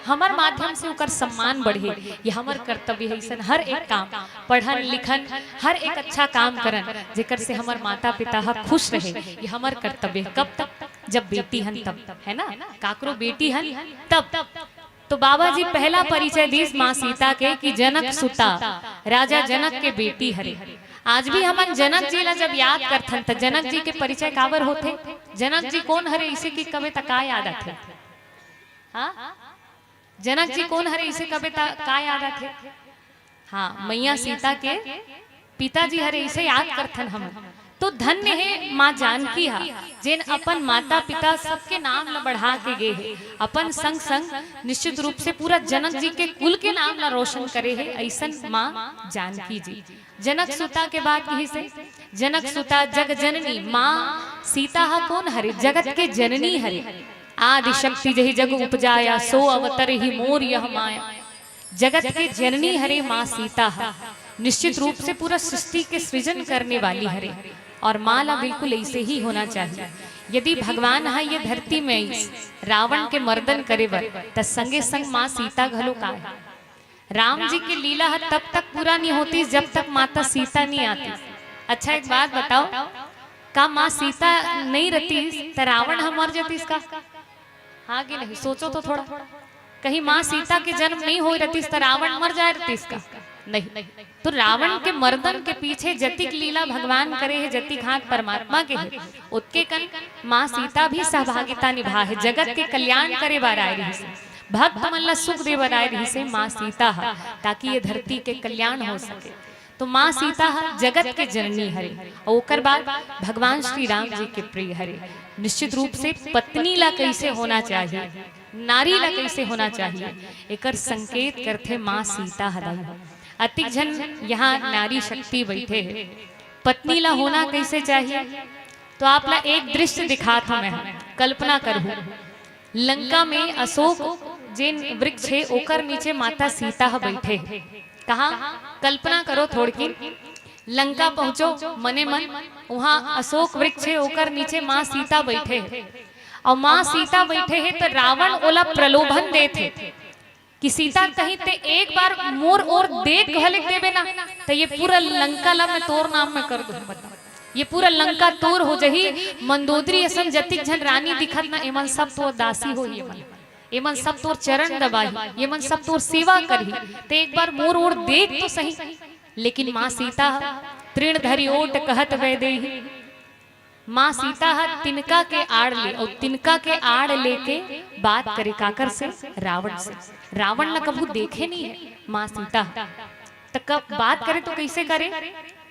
हमर माध्यम से ओकर सम्मान बढ़े। ये हमर कर्तव्य है। ऐसन हर एक काम, पढ़न लिखन, हर एक अच्छा काम करन जेकर से हमर माता पिता ह खुश रहे, ये हमर कर्तव्य है। कब तक? जब बेटी हन तब, है ना? काकरो बेटी हन तब। तो बाबा जी पहला परिचय दिस माँ सीता के कि जनक सुता, राजा जनक के बेटी हरे। आज भी हमन जनक जी ला जब याद करथन त जनक जी के परिचय काबर होथे? जनक जी कोन हरे इसे कि कबे त का याद आथे? हाँ, जनक जी कोन हरे इसे कबे त का याद आथे? हाँ, मैया सीता के पिताजी हरे इसे याद करथन हमन। तो धन्य हे माँ जानकी हा, जेन अपन माता पिता सबके नाम ल बढ़ा के गे हे, अपन संग संग निश्चित रूप से पूरा जनक जी के कुल के नाम ल रोशन करे हे। ऐसन माँ जानकी जी। जनक सुता के बात कहिस हे, जनक सुता जग जननी, माँ सीता हा कोन हरे? जगत के जननी हरे। आदि शक्ति जही जग उपजाया, सो अवतरही मोर यह माया। जगत के जननी हरे माँ सीता ह। निश्चित रूप से पूरा सृष्टि के सृजन करने वाली हरे। और माँ ला बिल्कुल ऐसे ही होना चाहिए। यदि भगवान ह ये धरती में आइस, रावण के मर्दन करे बर, त संगे संग माँ सीता घलो का हे? राम जी के लीला ह तब तक पूरा नहीं होतिस जब तक माता सीता नहीं आतिस। अच्छा, एक बात बताओ, का माँ सीता नहीं रहतीस त रावण ह मर जतीस का? हाँ कि नहीं, सोचो तो थोड़ा। कहीं माँ सीता के जन्म नहीं होय रहतीस त रावण मर जाय रहतीस का? नहीं। तो रावण के मर्दन के पीछे जतिक लीला भगवान करे हे, जतिक हाथ परमात्मा के हे, ओतके कन माँ सीता भी सहभागिता निभा हे, जगत के कल्याण करे बर आय रहिस, भक्त मन ला सुख दे बर आय रहिस हे माँ सीता ह, ताकि ये धरती के कल्याण हो सके। तो माँ सीता ह जगत के जननी हरे, अउ ओकर बाद भगवान श्री राम जी के प्रिय हरे। निश्चित रूप से पत्नी ला कैसे होना चाहिए, नारी ला कैसे होना चाहिए, एकर संकेत करथे माँ सीता ह दाई। अतिक झन यहाँ नारी शक्ति बैठे हे, पत्नी ला होना कैसे चाहिए, तो आप ला एक दृश्य दिखात हूँ मैं, कल्पना करहू। लंका में अशोक जेन वृक्ष हे, ओकर नीचे माता सीता ह बैठे हे। कहाँ? कल्पना करो थोड़किन, लंका पहुंचो मने मन, वहां अशोक वृक्ष हे, ओकर नीचे माँ सीता बैठे हे। अउ माँ सीता बैठे हे त रावण ओला प्रलोभन देत हे कि सीता, कहीं ते एक बार मोर ओर देख घलिक देबे ना, त ये पूरा लंका ला मैं तोर नाम में कर दूं। बता, ये पूरा लंका तोर हो जही। मंदोदरी असन जतिक झन रानी दिखत ना, एमन सब तोर दासी होही। एमन, एमन सब तोर चरण दबाही, एमन सब तोर सेवा करही। ते एक बार मोर ओर देख तो सही। लेकिन माँ सीता ह तृण धरि ओट कहत वैदेही, माँ सीता ह तिनका के आड़ ले, अउ तिनका के आड़ लेके बात करे काकर से? रावण से। रावण न कभू देखे नहीं है माँ सीता ह। त कब बात करे तो कैसे करे?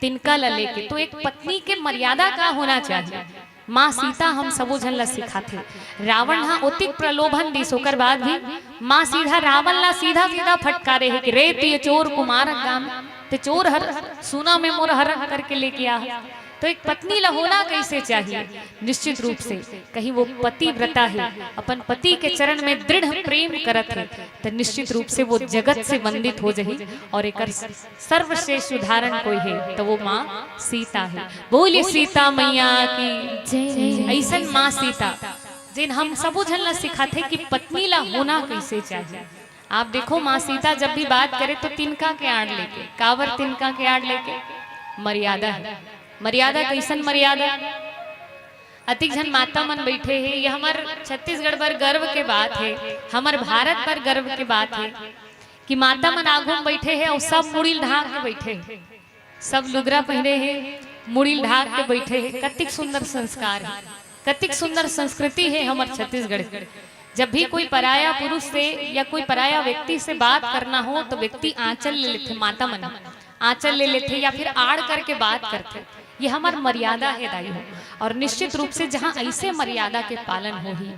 तिनका ला लेके। तो एक पत्नी के मर्यादा का होना चाहिए, माँ सीता हम सबो झन ला सिखाथे। रावण ह ओतिक प्रलोभन दिस, ओकर बाद भी माँ सीधा रावण ला सीधा सीधा फटकारे हे कि रे तिय चोर कुमार गाम, ते चोर हर सुना में मोर हरण करके लेके आ। तो एक पत्नी ला होना कैसे चाहिए? निश्चित रूप से कहीं वो पतिव्रता है, अपन पति के चरण में दृढ़ प्रेम करत है, तो निश्चित रूप से वो जगत से वंदित हो जही। और एकर सर्वश्रेष्ठ उदाहरण कोई है तो वो माँ सीता है। बोलिए सीता मैया की जय। ऐसन माँ सीता जिन हम सबो झन ला सिखाथे कि पत्नी ला होना कैसे चाहिए। आप देखो, माँ सीता जब भी बात करे तो तिनका के आड़ लेके, काबर तिनका के आड़ लेके? मर्यादा है। मर्यादा कैसन मर्यादा? अतिक झन माता मन बैठे हे, ये हमर छत्तीसगढ़ बर गर्व के बात हे, हमर भारत बर गर्व के बात हे कि माता मन आगू में बैठे हे अउ सब मुड़ी ढांक के बैठे हे, सब लुगरा पहने हे, मुड़ी ढांक के बैठे हे। कतिक सुंदर संस्कार हे, कतिक सुंदर संस्कृति हे हमर छत्तीसगढ़ के। जब भी कोई पराया पुरुष से या कोई पराया व्यक्ति से बात करना हो तो व्यक्ति आंचल ले लेथे, माता मन आंचल ले लेथे या फिर आड़ करके बात करथे। ये हमर मर्यादा हे दाई हो। और निश्चित रूप से जहाँ ऐसे मर्यादा के पालन होही,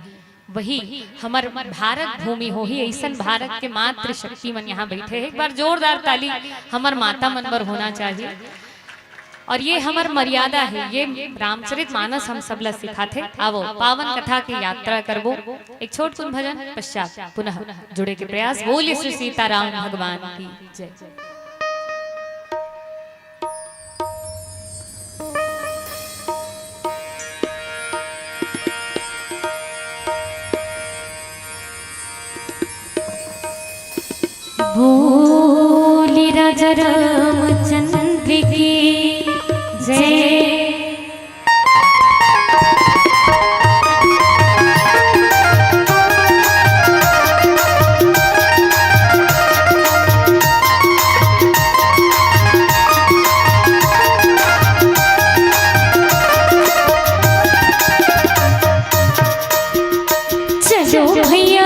वही हमर भारत भूमि होही। ऐसन भारत के मातृ शक्ति मन यहाँ बैठे हे। एक बार जोरदार ताली हमर माता मन बर होना चाहिए। और ये हमर मर्यादा हे, ये रामचरित मानस हम सब ला सिखाथे। आवो, पावन कथा के यात्रा करबो, एक छोट कुन भजन पश्चात पुनः जुड़े के प्रयास। बोलिए श्री सीताराम भगवान की जय। बोली राजा रामचंद्र की जय। चलो भैया,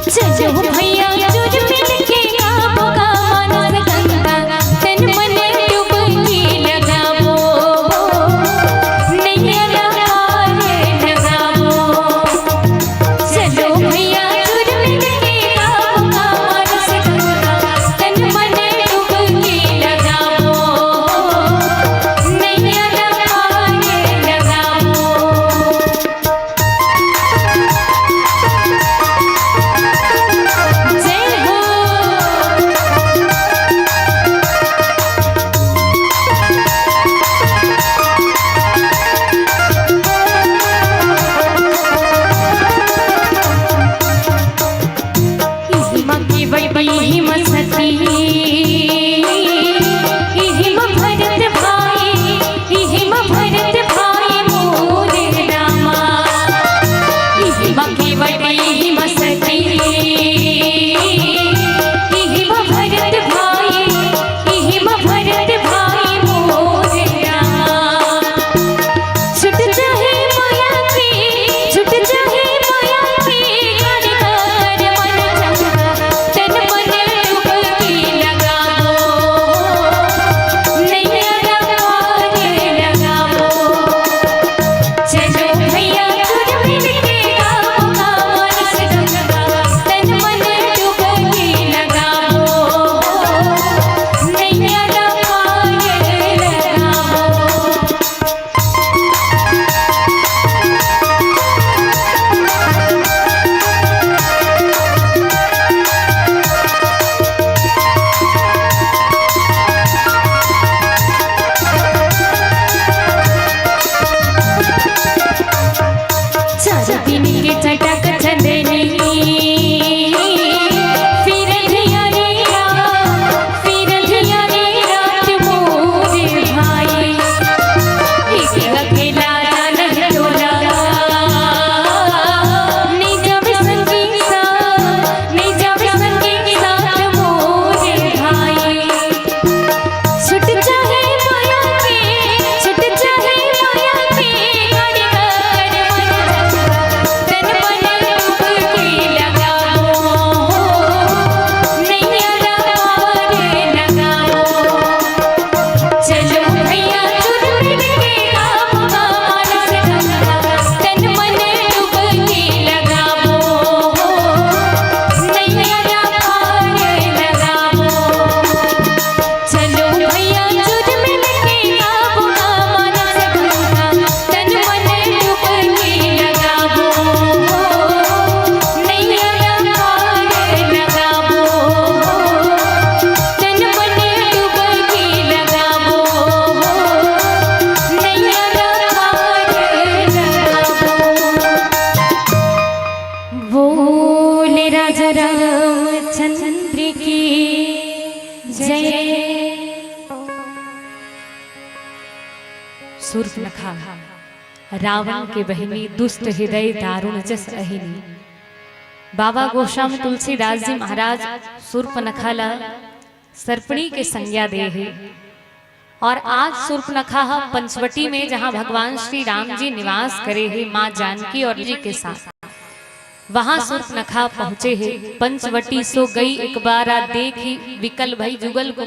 चलो भैया, जुड़ मिल के गावो सूर्पनखा, रावण के बहिनी, दुष्ट हृदय, दारुण जस अहिनी। बाबा गोस्वामी तुलसीदास जी महाराज सूर्पनखा ला सर्पणी के संज्ञा दे हे। और आज सूर्पनखा ह पंचवटी में, जहाँ भगवान श्री राम जी निवास करे हे माँ जानकी और जी के साथ, वहाँ सूर्पनखा पहुँचे हे। पंचवटी सो गई एक बार आ देखी, विकल भई जुगल